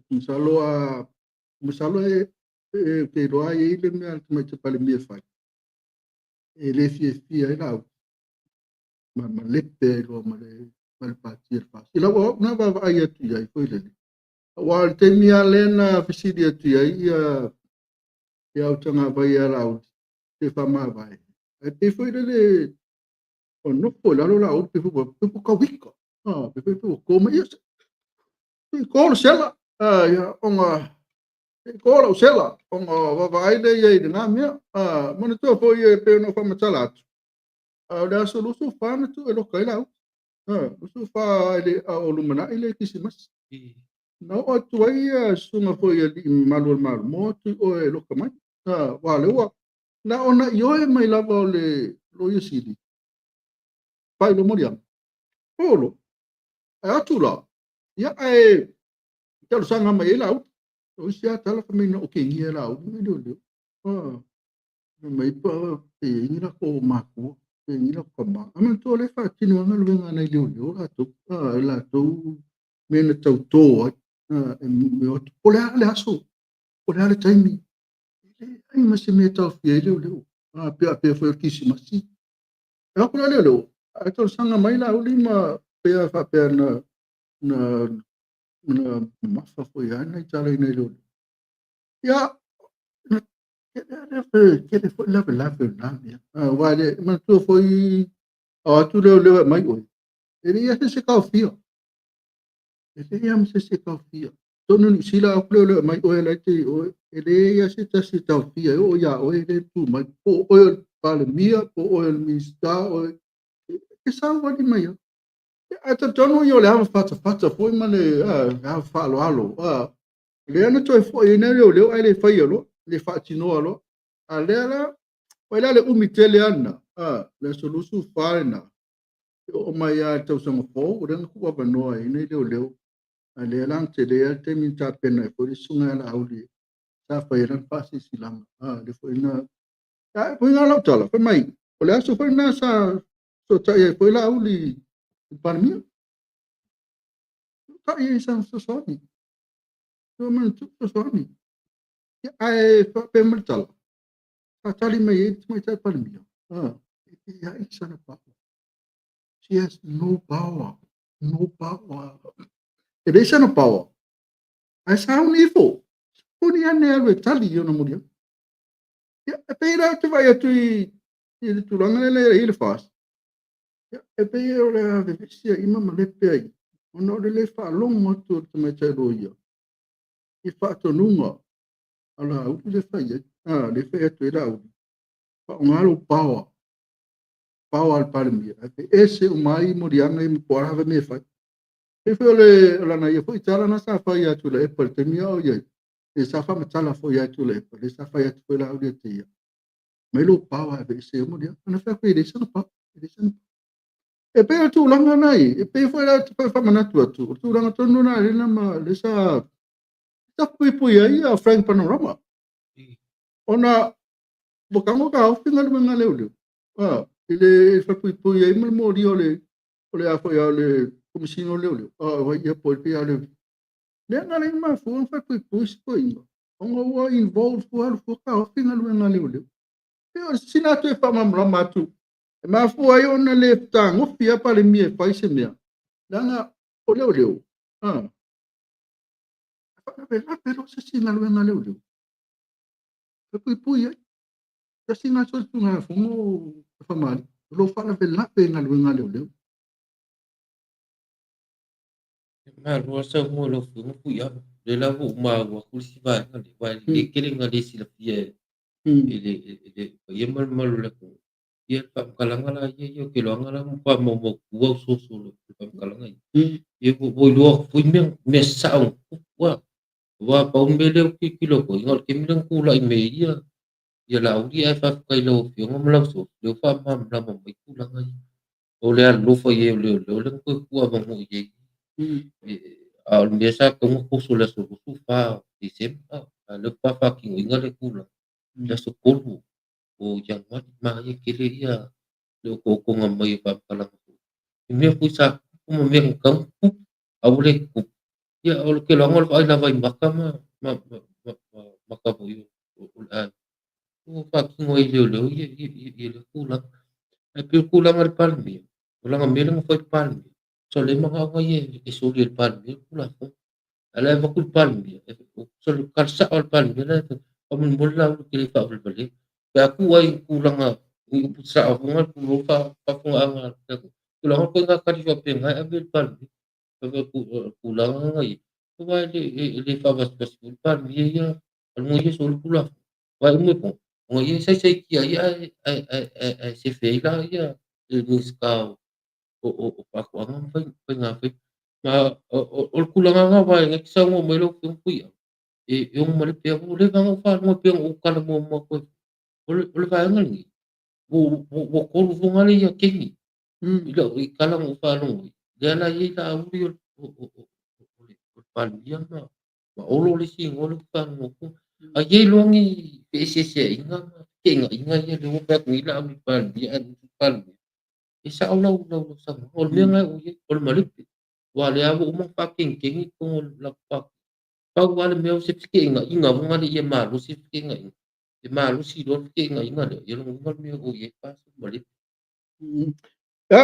Masalo masalo e ou te iloa e i ai le mea a le Tamaitai Palemia e fai, e le fiafia ai Laauli, ma malepe ai loa ma le pati a le FAST. I lau au na vaavaai atu i ai foi lele. Aua o le taimi lava lea na fesili atu i ai ia Autagavai ia Laauli, pe faamavae. Ae pei foi lele o nofo i lalo Laauli, pe foi ua tauita. Pe foi ua to mai, ia, se i to le sela. Ia, ona se i to lau sela, ona vaavaai lea i ai i lena mea. Manatua foi e pei ona ou faamatala atu, o le aso 24 na tuu e loka ai Laauli. 24 a o lumanai le Kerisimasi. Na oo atu ai ia susuga foi i alii mamalu o le Malo, mo atu i o e loka mai. Aua o lea ua na ona ioe mai lava o le Loia Sili, fai loa moliaga. Olo, ae atu la, ia ae talosaga mai ai Laauli. O isi lava tala fai mai na okegia e Laauli nei leoleo. Fai mai pa pe i ai ni latou matua, pe i ai ni latou tama. Ae manatua o lea e faatino lava galuega a nai leoleo latou. E latou mea na tauto ai. E o atu, po o le a le aso, po o le a le taimi. E leai ma se mea e taofia ai leoleo. Pe a faapea foi o le Kerisimasi. E o atu la leoleo, ae talosaga mai Laauli ma pe a faapea na mamafa foi lava nai tala i nai leoleo. Ia, tele foi lavelave o lena mea. Aua le manatua foi o atu leoleo e aumai oe, e leai lava se isi e taofia. E leai lava ma se isi e taofia. Tonu Niu Sila atu leoleo e aumai oe la e te i oe, e leai lava se tasi e taofia e oo ia oe le tu mai. Po o oe o le Palemia, po o oe o le Minisita, oe, e sauvali mai lava. Ae talitonu ia o le ava fatafata foi ma le ava faaaloalo. Lea na toe foi ai nai leoleo ae le faia loa, le faatinoa loa. A lea la, ua la le umi tele lava lena, le aso 24 lena, e oo mai lava i le tausaga fou, o lea na tuu avanoa ai nai leoleo. A lea la na tele lava le taimi na tapena ai foi le susuga ia Laauli sa fai ai lana faasilasilaga. Lea foi na... Foi na lau tala, fai mai, o le aso foi lena sa fesootai ai foi Laauli i le Palemia. Fesootai ai sa fesoasoani. Manatua fesoasoani. Ae faapea mai le tala, sa tali mai ai le Tamaitai Palemia. E leai sana power. She has no power. No power. E leai sana power. Ae sauni ifo. Sauni ane alu e tali i ona moliaga. Ia, e pei la ou te vaai atu i le tulaga lea e i le FAST. Ia, e pei o le a vevesi ai ma malepe ai. Ona o le le faalogo atu o le Tamaitai Loia i faatonuga a Laauli le fai ai. Le fai atu ai Laauli. Faaaoga lou power. Power a le Palemia. Ae pe ese uma ai moliaga ia ma po o a lava mea e fai. Pei foi o le lana ia foi tala na sa fai ia Tuilaepa i le taimi a o i ai. E sa faamatala foi ia Tuilaepa. Le sa fai atu foi Laauli ia te ia. Mai lou power e ese ai moliaga. Ana fai atu e leai sana power. E leai sana power. E pei o le tulaga na i, e pei foi la te faamanatu atu, o le tulaga tonu na lena ma le sa tapuipui ai a Frank Panorama. Ona ua tago taofi galuega a leoleo. I le faapuipui ai ma le molia o le a foi o le Komesina o Leoleo. Vai ia po o le lea na le mafua ona faapuipui si toeaina, ona ua involve fua alu fua taofi galuega a leoleo. E o sina atu e faamalamalama atu, e mafua ai ona le fetagofi lava Palemia e fai se mea, leaga o leoleo, faalavelave loa se isi galuega a leoleo. Faapuipui ai. Tasi lena solitulafono Famalii, o lo o faalavelave i galuega a leoleo. Malo lava saunoa i lau Afioga Fuiava. O lea la ua ou maua atu le isi vaega lea, aua e le tele ina le silafia e le paia ma le mamalu o le atunuu. Ia le faamatalaga la ia, ia ou te iloaina la ua matua maumaututu au soso o le faamatalaga ia. Ia ua iloa atu foi mea, mea sao na tutupu lava. Aua pau le mea lea ou te tilotilo atu ai, na o le taimi lea na tulai mai ai ia Laauli, ae faafetai i lau Afioga ma lau soso, lea ua faamalamalama mai tulaga ia. O le alolofa i ai o leoleo lea na toe tuuavanoa i ai. A o le mea sa tatau ona toso i le aso 24 o Tesema, a o lea faatoa faatinoina le tulaga i le aso 3 o Ianuari. Manaia tele ia le otootoga mai o faamatalaga foi i mea foi sa tutupu ma mea na tatau ona tutupu a ua le tutupu. Ia o le iloaga o le vaai lava i maka ma maka foi o le aiga ua faatino ai e leoleo ia lea tulaga. Ae pei o le tulaga i le Palemia, o lana mea lea na fai i le Palemia, sa o lea e manao ia e soli e le Palemia le Tulafono. A o la e avatu i le Palemia, o le tala sao a le Palemia la e fai, faamolemole la e te le faavalevalea. Pe a tuu ai i tulaga i upu sao foi na tulou le faafofogaaga a le atunuu, tulaga ituaiga tali faapena e ave i le Palemia. O le tulaga lena e i ai, aua e le faavasevase foi le Palemia ia, alu ia soli le Tulafono. Aua e uma ifo, ona ia e saisaitia ai ae sefe ai la ia le Minisita o Faatoaga ma Faiga Faiva. Ma o le tulaga lena aua na te saunoa mai lau Afioga Tuiaana, e ono malepe ua leva ona ou faalogo e pei ona ou tala muamua atu ai foi. O le vaega lenei, ua tolu foi na ia keni i lau i tala na ou faalogo ai, lea la e i ai Laauli o le Palemia ma Olo le isi igoa lea ou te faalogo atu. Ae i ai loa ni feeseeseaiga ma feteenaiga ia lea ua fai atu nei Laauli Palemia ae le Palemia. E sao lau saunoaga, o le mea lena ua i ai, o le malepe. Aua o lea ua uma ona faatengitegi i totonu o le latou pati. Pau lava le mea o se feteenaiga foi lea ia malosi le feteenaiga. E malosi loa le feteenaiga lea, ia lona uiga le mea ua i ai le FAST malepe. Ia,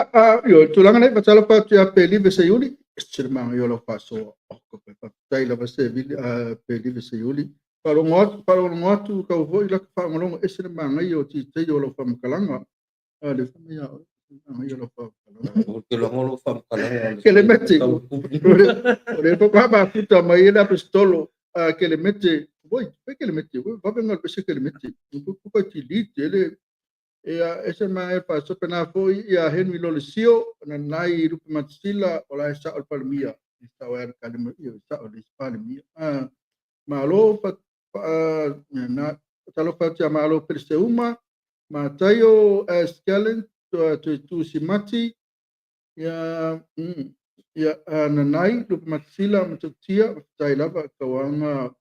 ioe, o le tulaga lea, faatalofa atu ia Pelive Seiuli, se le manaia o lau faasoa. Oh, faafetai lava Pelive Seiuli. Faalogo atu, faalogo atu, tau foi lata faalogologo, ese le manaia o titei o lau faamatalaga. A le fai mai ia oe, manaia o lau faamatalaga. Ou te iloa o lau faamatalaga. Kelemete, o le faatoa mafuta mai ai le Apesetolo, Kelemete, oi, fai Kelemete, oi, vave na ese Kelemete. Puka tili tele, ia, ese manaia faasoa pena foi ia Henry Lolesio, na nai Lupe Matasila, o la e sao le Palemia. E sao e le kalema, ia, sao le Palemia. Malo, na, talofa atu ia Malo Peleseuma, Mataio Skellen, Tuitu Simati, ia, ia, Nanai, Lupe Matasila, Matautia, faafetai lava, tauaga,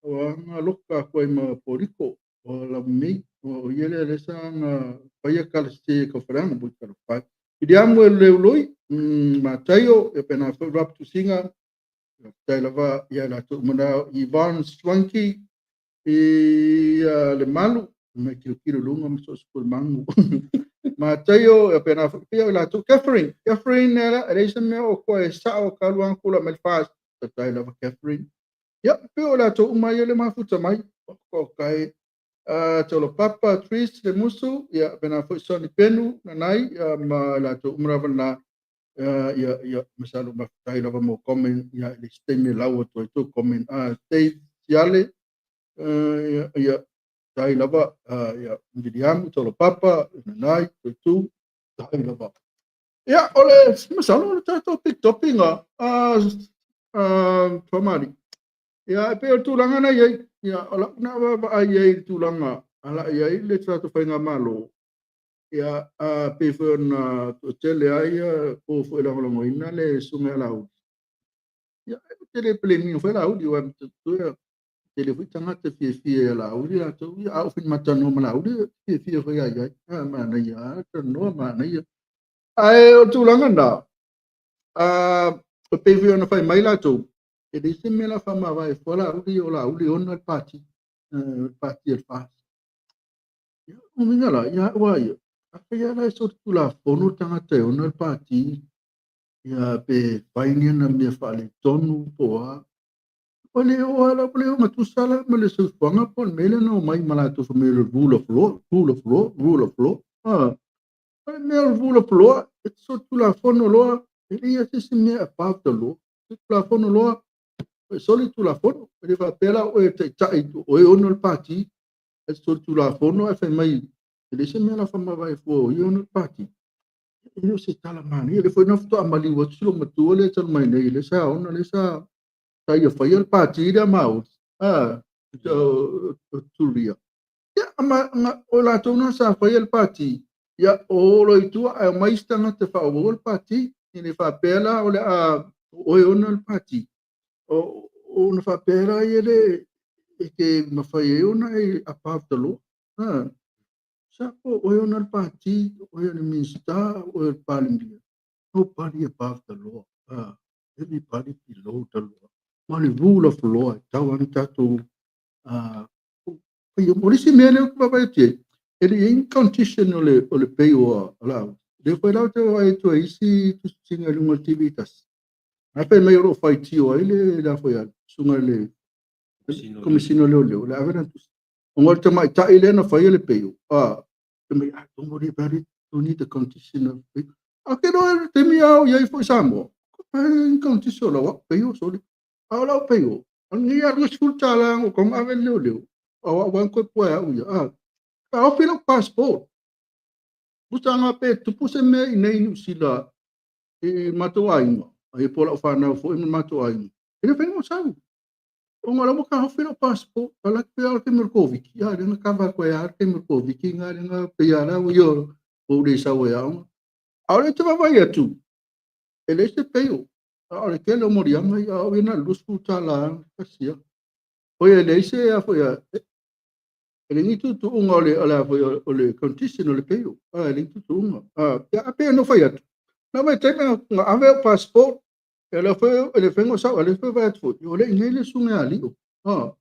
tauaga loka koe ma Poliko, o lau mei, o ia lea lesa na paia kala se ka wharanga mo talo pai. Iliamu e leuloi, Mataio, ia pena foi rap tu singa, faafetai lava ia latou mana Yvonne Swanky, i le malu, mai kilo kilo lunga ma so school mangu. Mataio, ia pena foi pia latou Catherine, Catherine ela, e leisa mea o koe sao kalu kula mai fast. Faafetai lava Catherine. Ia, pia o latou uma ia le mafuta mai. O kai Tolo Papa, Tris, le musu, ia pena foi Sonny Penu, nanai, ma latou uma lava na, ia, ia, masalo mafatai lava mo comment, ia, le stay lau atu ai tou comment. Dave Siale, ia, ia, tai lava, ia, Viliamu, Tolo Papa, nanai, Tutu, tai lava. Ia, o le, masalo, o le tatou big topic nga, Famalii. Ia, e pei o le tulaga na i ai, ia, o lau na vaavaai ai i le tulaga ala i ai le tatou faigamalo, ia, pei foi ona toatele ai po foi lagolagoina le susuga ia Laauli. Ia, e tele pelemi foi Laauli, aua e tele foi tagata fiafia ia Laauli latou, ia, a oo foi ina matalanoa ma Laauli, fiafia foi ia i ai. Manaia, talanoa, manaia. Ae o le tulaga na, e pei foi ona fai mai latou, e leai se mea la faamavae fua Laauli o Laauli ona le pati, le pati a le FAST. Ia, o uiga la, ia au a ia, afai lava la e solitulafono le tagata e ona le pati, ia pe fai ni ana mea faaletonu po o a. Ua le oo lava la, ua le ogatusa la ma le soifuaga po o le mea lea na omai ma latou fai mai o le rule of law, rule of law, rule of law. O le mea o le rule of law, e solitulafono loa, e leai lava se isi mea above the law. Solitulafono loa, e solitulafono. E le faapea la o oe e taitai o oe e ono le pati, ae solitulafono ae fai mai e leai se mea o le a faamavae fua o ia e ono le pati. E le o se tala manaia. O lea foi na faatoa maliu atu si loomatua lea talu mai nei, lea sa ona, lea sa sa ia faia le pati lea Maori, o Turia. Ia, ma, o latou na sa faia le pati, ia, o olo i tua ae omai isi tagata e faaauaua le pati. E le faapea la o le a o oe ona le pati. O, ona faapea la ia le e te mafai ai ona e above the law. Sa po o oe ona le pati, o oe o le Minista, o oe o le Palemia. Nobody above the law. Everybody below the law. Ma le rule of law e tau ana tatou o le isi mea lea ou te vaavaai atu i ai, e le i ai ni condition o le pay o lau. Lea foi la ou te vaavaai atu ai isi tusitusiga i luga o le TV tasi. Ae fai mai o lo o faitio ai le a foi a susuga i le Komesina o Leoleo, le ave lana tusi. Ona o le tamaitai lea na faia le peio, fai mai, ah, don't worry about it, don't need the condition of pay. A ke loa le taimi a o i ai foi Samoa, ni condition o lau au peio soli. A o lau peio, o lenei a $20 o konga ave le leoleo, o au wan koe pua au ia. Ka ofi lau passport. Pusa nga pe tupu se mea i nei Niu Sila i matou aiga, ai po lau whanau foi ma matou aiga. E le whainga o sau. O ngā lawa ka ofi lau passport, a la pe ala ke me Covid. Ia le nga kava koe a ke me Covid nga le nga pe ia la o o le sau e aonga. A o le te vavai atu, e le se peio. A o le tele o moliaga ia au ia na $20 kasi ia. O ia le se a foi a e le ni tuutuuga o le a foi o le condition o le peio. A e le tuutuuga. A ia pe no fai atu. Na mai taimi nga ave o passport e le foi e le fengo sau e le foi vai atu foi. O le inei le sunga a lio. A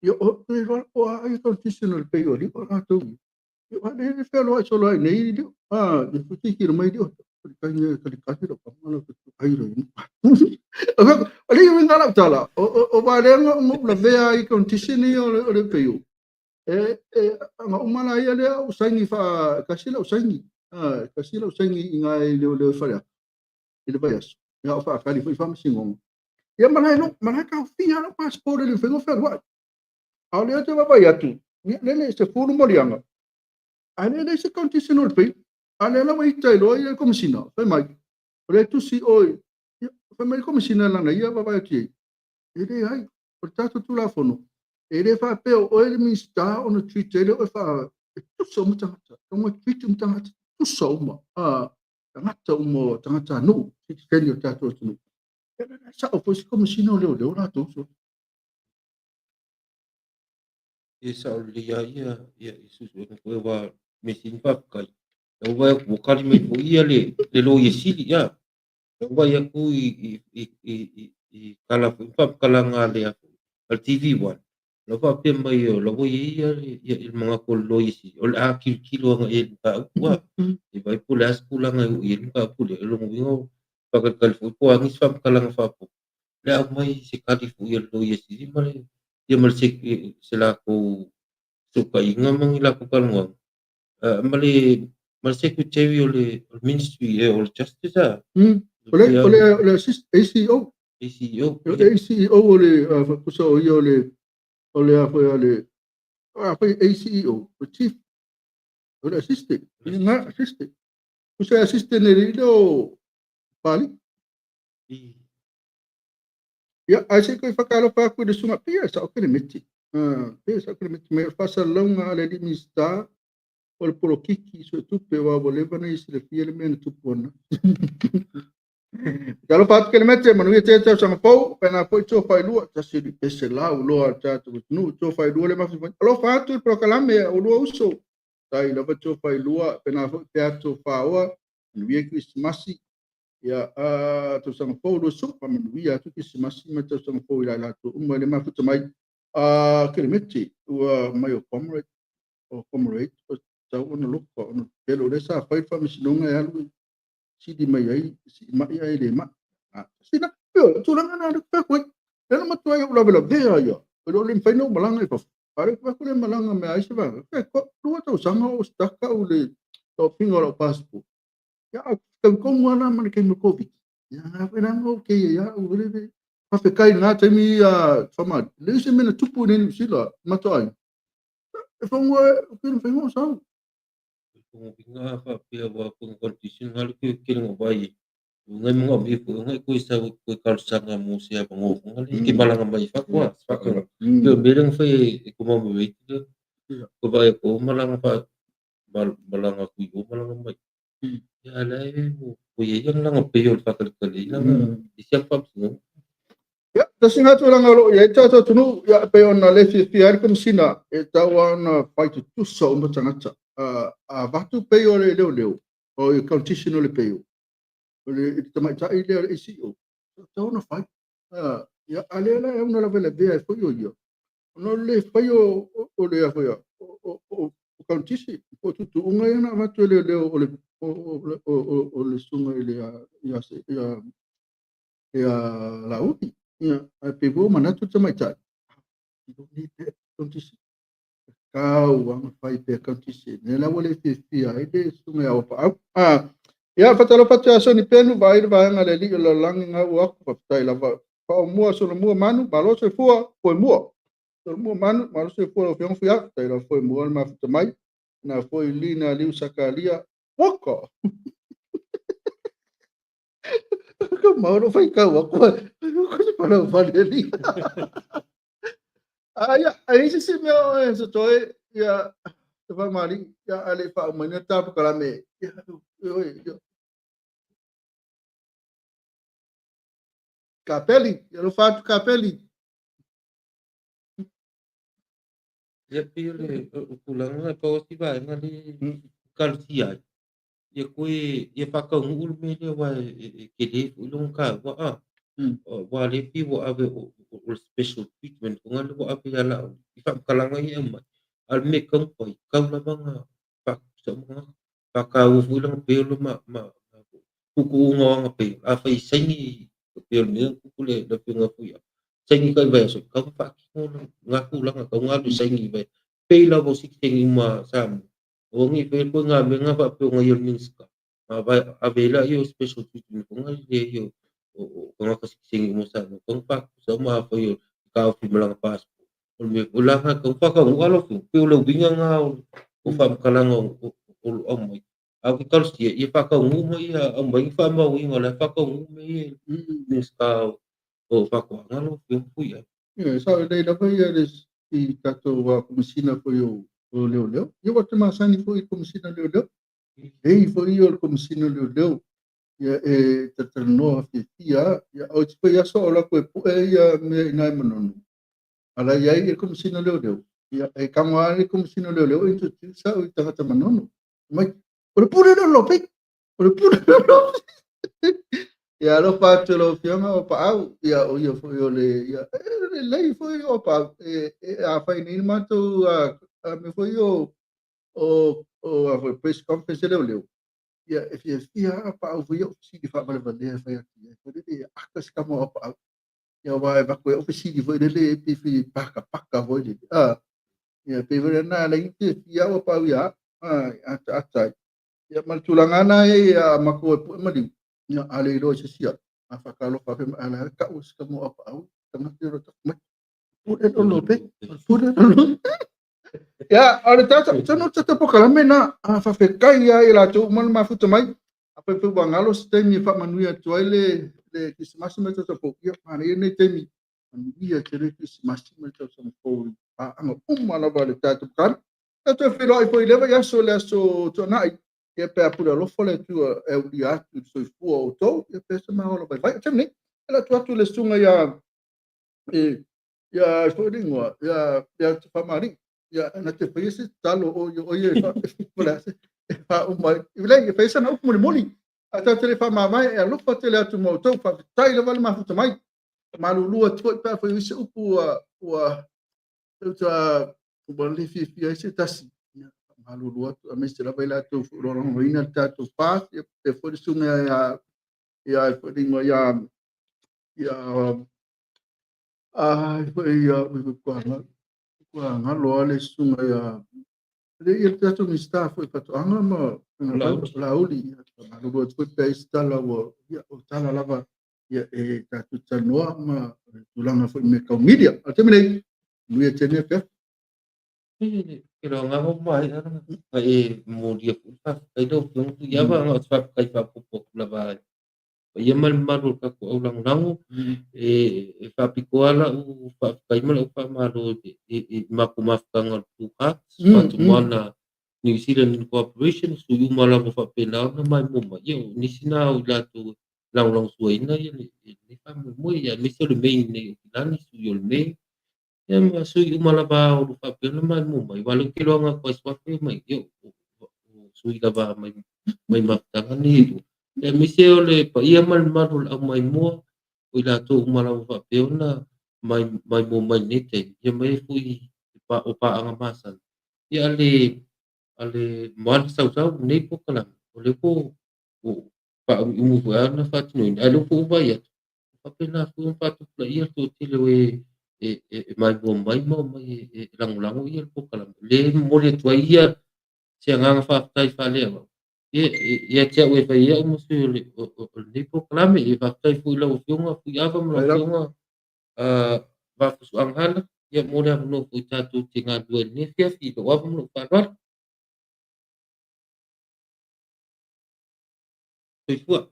ia o e roa o a i condition o le peio li o latou. Ia o le whenua ai solo ai nei lio. A e futi ki mai lio. Kai ne kai kai ro pa la ai ro. O le iu ngala tala. O va le ngo la vea i condition ni o le peio. E nga umala ia le o saini fa kasi la o saini. A kasi la o saini i ngai le le fale. I le vaiaso. Ia o fa kali foi fa masingonga. Ia mana no mana ka fia no passport le fengo fa wa. A o le te vai atu. Ia le se fulu molianga. A le le se condition o le peio. A le la wai tai loa ia komisina. Fai mai. O le tusi oi. Ia fai mai komisina lana ia va vai atu. E le ai. O le tatou tulafono. E le faapea o oe le Minista ona treat ai le oe fa e tusa uma tagata. Tonga treat uma tagata. Tusa uma. A tagata uma tagata nuu. Citizen o tatou atunuu. Ia le sao foi se komisina o leoleo latou. So. E sao lelei lava ia ia i suesuega foi aua me sini faafetai. Lau vaai atu ua tali mai foi ia le Loia Sili ia. Lau vaai atu i tala foi ma faamatalaga a le TV1. Lau faapea mai o la ua i ai ia le manatu o le Loia Sili o le a tilotilo agai i le mataupu a. E vaai po o le a se tulaga e oo i ai le mataupu lea. O lona uiga o faatalitali foi po o a nisi faamatalaga faaopoopo. Le aumai se tali foi a le Loia Sili ma le ia ma le se latou fesootaiga ma ni latou talanoaga ma le Secretary o le Ministry o le Justice a. O le assist ACO. ACO. O le ACO o le pusa o ia o le a foi a le a foi ACEO, o chief o le assistant, nga assistant. Pusa assistant e le o Pali. Ia, ai se koe whakalofa aku i le sunga, pia sa o kele meti. Pia sa o kele meti. Mai o le faasalalauga a le alii Minista o le polokiki suetupe aua ua leva ona ia silafia le mea na tupu ana. Talofa atu Kelemete, manuia tele tausaga fou, faapena foi Tofailua, tasi o pese lau loa a le tatou atunuu, Tofailua le mafi. Alofa atu i le polokalame a oulua uso. Tai lava Tofailua, faapena foi Peato Faoa, manuia Kerisimasi, ia tausaga fou lua su, faamanuia atu Kerisimasi ma tausaga fou i la latou uma i le mafuta mai. Kelemete, ua mai o comrade, o comrade, o tau ona loka, ona pelo o lea sa fai le faamasinoga e alu e sili mai ai, si mai ai le mai. Sina, pio, tulaga na le fai. Lea na matua ai ou lavelavea ia, e le o le mafai ona ou malaga i fafo. A o lea ou te vaai atu o lea e malaga mai lava isi vaega. E 2 tausaga o stuck au i le taofiga o lau passport. Ia, ae fetaui tonu lava la ma le taimi o le Koviti. Ia, na foi la na ok ai lava au foi lele. Faafetai i lena taimi Faamalie, leai se mea na tupu i inei i Niu Sila, matou aiga. E fono e pei ona fai sau. Uiga faapea aua ko nga condition nga le ke ke nga vai ngai mo nga mi ko ngai ko sa ko talosaga mo se avanoa fo nga le ke malaga mai fafo a fafo pe o mea lea na fai e commemorate le ko vai ko malaga fa malaga atu i o malaga mai ia a la e ko ia ia na langa pei o le faatalitali ina i sia faamasinoga. Ia, tasi lena tulaga o lo o i ai le tatou atunuu, ia, e pei ona le fiafia ai le Komesina, e tatau lava ona fai tutusa uma tagata. A avatu pay o le leoleo, o le condition o le pay o le tamaitai lea o le ACEO, e tatau ona fai. Ia, a o lea la e ono lavelavea ai foi o ia, ona o le le faia o le o condition po o tuutuuga ia na avatu e leoleo o le susuga i le ia Laauli. Ia, ae pei foi ua manatu le tamaitai, you don't need that condition. Tatau lava ona fai pea condition. Lea la ua le fiafia ai le susuga ia Auapaau. Ah, ia, faatalofa atu ia Soni Penu, vaai le vaega a le alii o le lalolagi na ua aku, faafetai lava. Faamua Solomua Manu, malo soifua, foe mua. Solomua Manu, malo soifua lau Afioga Fuia, faafetai lava foe mua le mafuta mai. Na foi Lina Liu Sakalia, waka! Ka mau no whai kau aku. Ko se pala whale li. Ah, ia, ai se se mea o e so toe, ia, te whamari, ia, ale wha umaina tāpu kalame, ia, ia, ia. Kapeli, ia lo whātu Kapeli. Ia pei o le tulaga e pau o si vaega le kalosia ai. Ia koe, ia whakaunuu le mea lea aua e tele foi lona taua a. Aua lea pei ua ave o le special treatment foi lea ua ave ia Laauli i faamatalaga ia e aumai. A o le mea e tatau ona fai, tatau lava ona faatutusa uma tagata. Faataua foi lana payroll ma tuutuuga o ana payroll. Afai e saini pei o le mea na tupu le afioga foi ia saini tai vaiaso, tatau ona faatino lena tulaga, tatau ona alu e saini i vaiaso. Pei lava o sitiseni uma a Samoa. Aua ne i faia koe ngā mea ngā faapea o ngai o le Minisita. Ave ai laia o special treatment foi lea ia o tagata sitiseni uma o Samoa. Tatau ona faatutusa uma afai o taofi ma lana passport. O le mea foi la lena e tatau ona faataunuu alo afioga. Pei o le uiga lena o faamatalaga o lo o aumai. A o ke talosia, ia faataunuu ma ia aumai ni faamaoniga o la e faataunuu mea ia e le Minisita o Faatoaga lau afioga Fuiava. Ia, sao lelei lava ia le i tatou Komesina foi o Leoleo. Ia ua te masani foi i le Komesina o Leoleo. Lelei foi ia o le Komesina o Leoleo. Ia e talatalanoa fiafia. Ia o isi foi aso o latou e pue ia mea i nai Manono. A la i ai le Komesina o Leoleo. Ia e tago lava le Komesina o Leoleo e introduce au i tagata Manono. Mai, o le pule lea o le Lope. O le pule lea o le Lope. Ia alofa atu i lau Afioga o Paau, ia o ia foi o le, ia, e lelei foi o Paau, e afai nei le matou mea foi o a foi press conference e leoleo, ia e fiafia lava Paau foi ia o fesili faavalevalea e fai atu i ai, foi lele e aka se tama o Paau, ia aua e avatu ai au fesili foi lele e pei foi pakapaka foi lele, ia pei foi lena e alai fiafia au a Paau ia au, ataata ai. Ia ma le tulaga lena e a matou e pue maliu, ia a le iloa i se isi au, a faatalofa atu ma ala tau se tama o Aupaau, tagata o taku mai. Pule lo lo pe, pule lo lo. Ia, o le tata, tonu tata polokalame na, a faafetai ia i latou uma na mafuta mai. A fai foi ua galo se taimi e faamanuia atu ai le Kerisimasi ma le tausaga fou. Ia, manaia lenei taimi, manuia tele Kerisimasi ma le tausaga fou i paaga uma lava a le tatou polokalame. Tatou e feiloai foi i lea vaiaso le aso Tuanai, ia pe a pule alofa le Atua e aulia atu i le soifua o outou, ia pe se maola vaivai. O le taimi nei, e alu atu le susuga ia ia foi le igoa, ia Faamalie, ia na te faia se tatalo o ia o ia e faauma ai. Lei, e faia sana upu mulimuli. A tatou te le faamavae, e alofa tele atu ma outou, faafetai lava le mafuta mai. Malulu atu foi pe a fai ai se upu ua ua le fiafia ai se tasi. Ia, malulu atu, aemaise lava i latou foi o lo o lagolagoina le tatou FAST, ia faapea foi le susuga ia foi le igoa ia Ai foi ia ua galo lava le susuga ia le ia le tatou Minisita foi Faatoaga ma Laauli, ia faamalulu atu foi pe a i ai se tala ua, ia o tala lava ia e tatou te talanoa ma tulaga foi i mea tau media. A o le taimi nei, manuia tele pea. Ke loa ngā hau mai ana, a e molia foi le faafetai lau Afioga Tuiava, na o se faafetai faaopoopo atu lava ai. Paia ma le mamalu o le tatou au lagolago, e faapitoa lau faafetai ma lau faamalo i matou mafutaga o le Blue Hearts, Fatumoana New Zealand Incorporation, sui uma lava faapena ona maimoa mai, ia o nisi na o i latou e lagolagosuaina lenei faamoemoe, aemaise o le Main nei o Kilani, sui o le Main, ia ma sui uma lava o lo o faapea ona maimoa mai, aua o lea ou te iloa na o suafa ia mai, ia o sui lava mai mafutaga nei e lua. Aemaise o le paia ma le mamalu o le au maimoa, o i latou uma lava faapea ona maimoa mai i lenei taimi, ia mai foi o paaga masani. Ia a le moana sausau lenei polokalame, o lea ua faaumiumi foi lava ona faatinoina, ae o lea foi ua vaai atu, ua faapena foi ona faatupulaia le toatele o e e maimoa mai ma omai e lagolago le polokalame. O lea e momoli atu ai ia se agaga faafetai faaleagaga ia te au e fai ai au ma sui o lenei polokalame. E faafetai foi i lau Afioga Fuiava ma lau Afioga Vaafusuaga Hala, ia mo le avanoa foi tatou te galulue ai i lenei afiafi i lou ava ma lou faaaloalo. Soifua.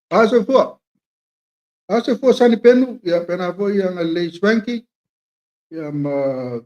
A soifua. A soifua Sani Penu, ia pena foi ia Agalelei Swanky, ia ma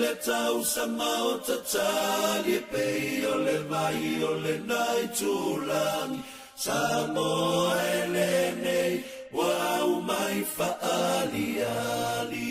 le tausaga o tatali e pei o le vai o lena itulagi. Samoa e lenei ua aumai faaaliali.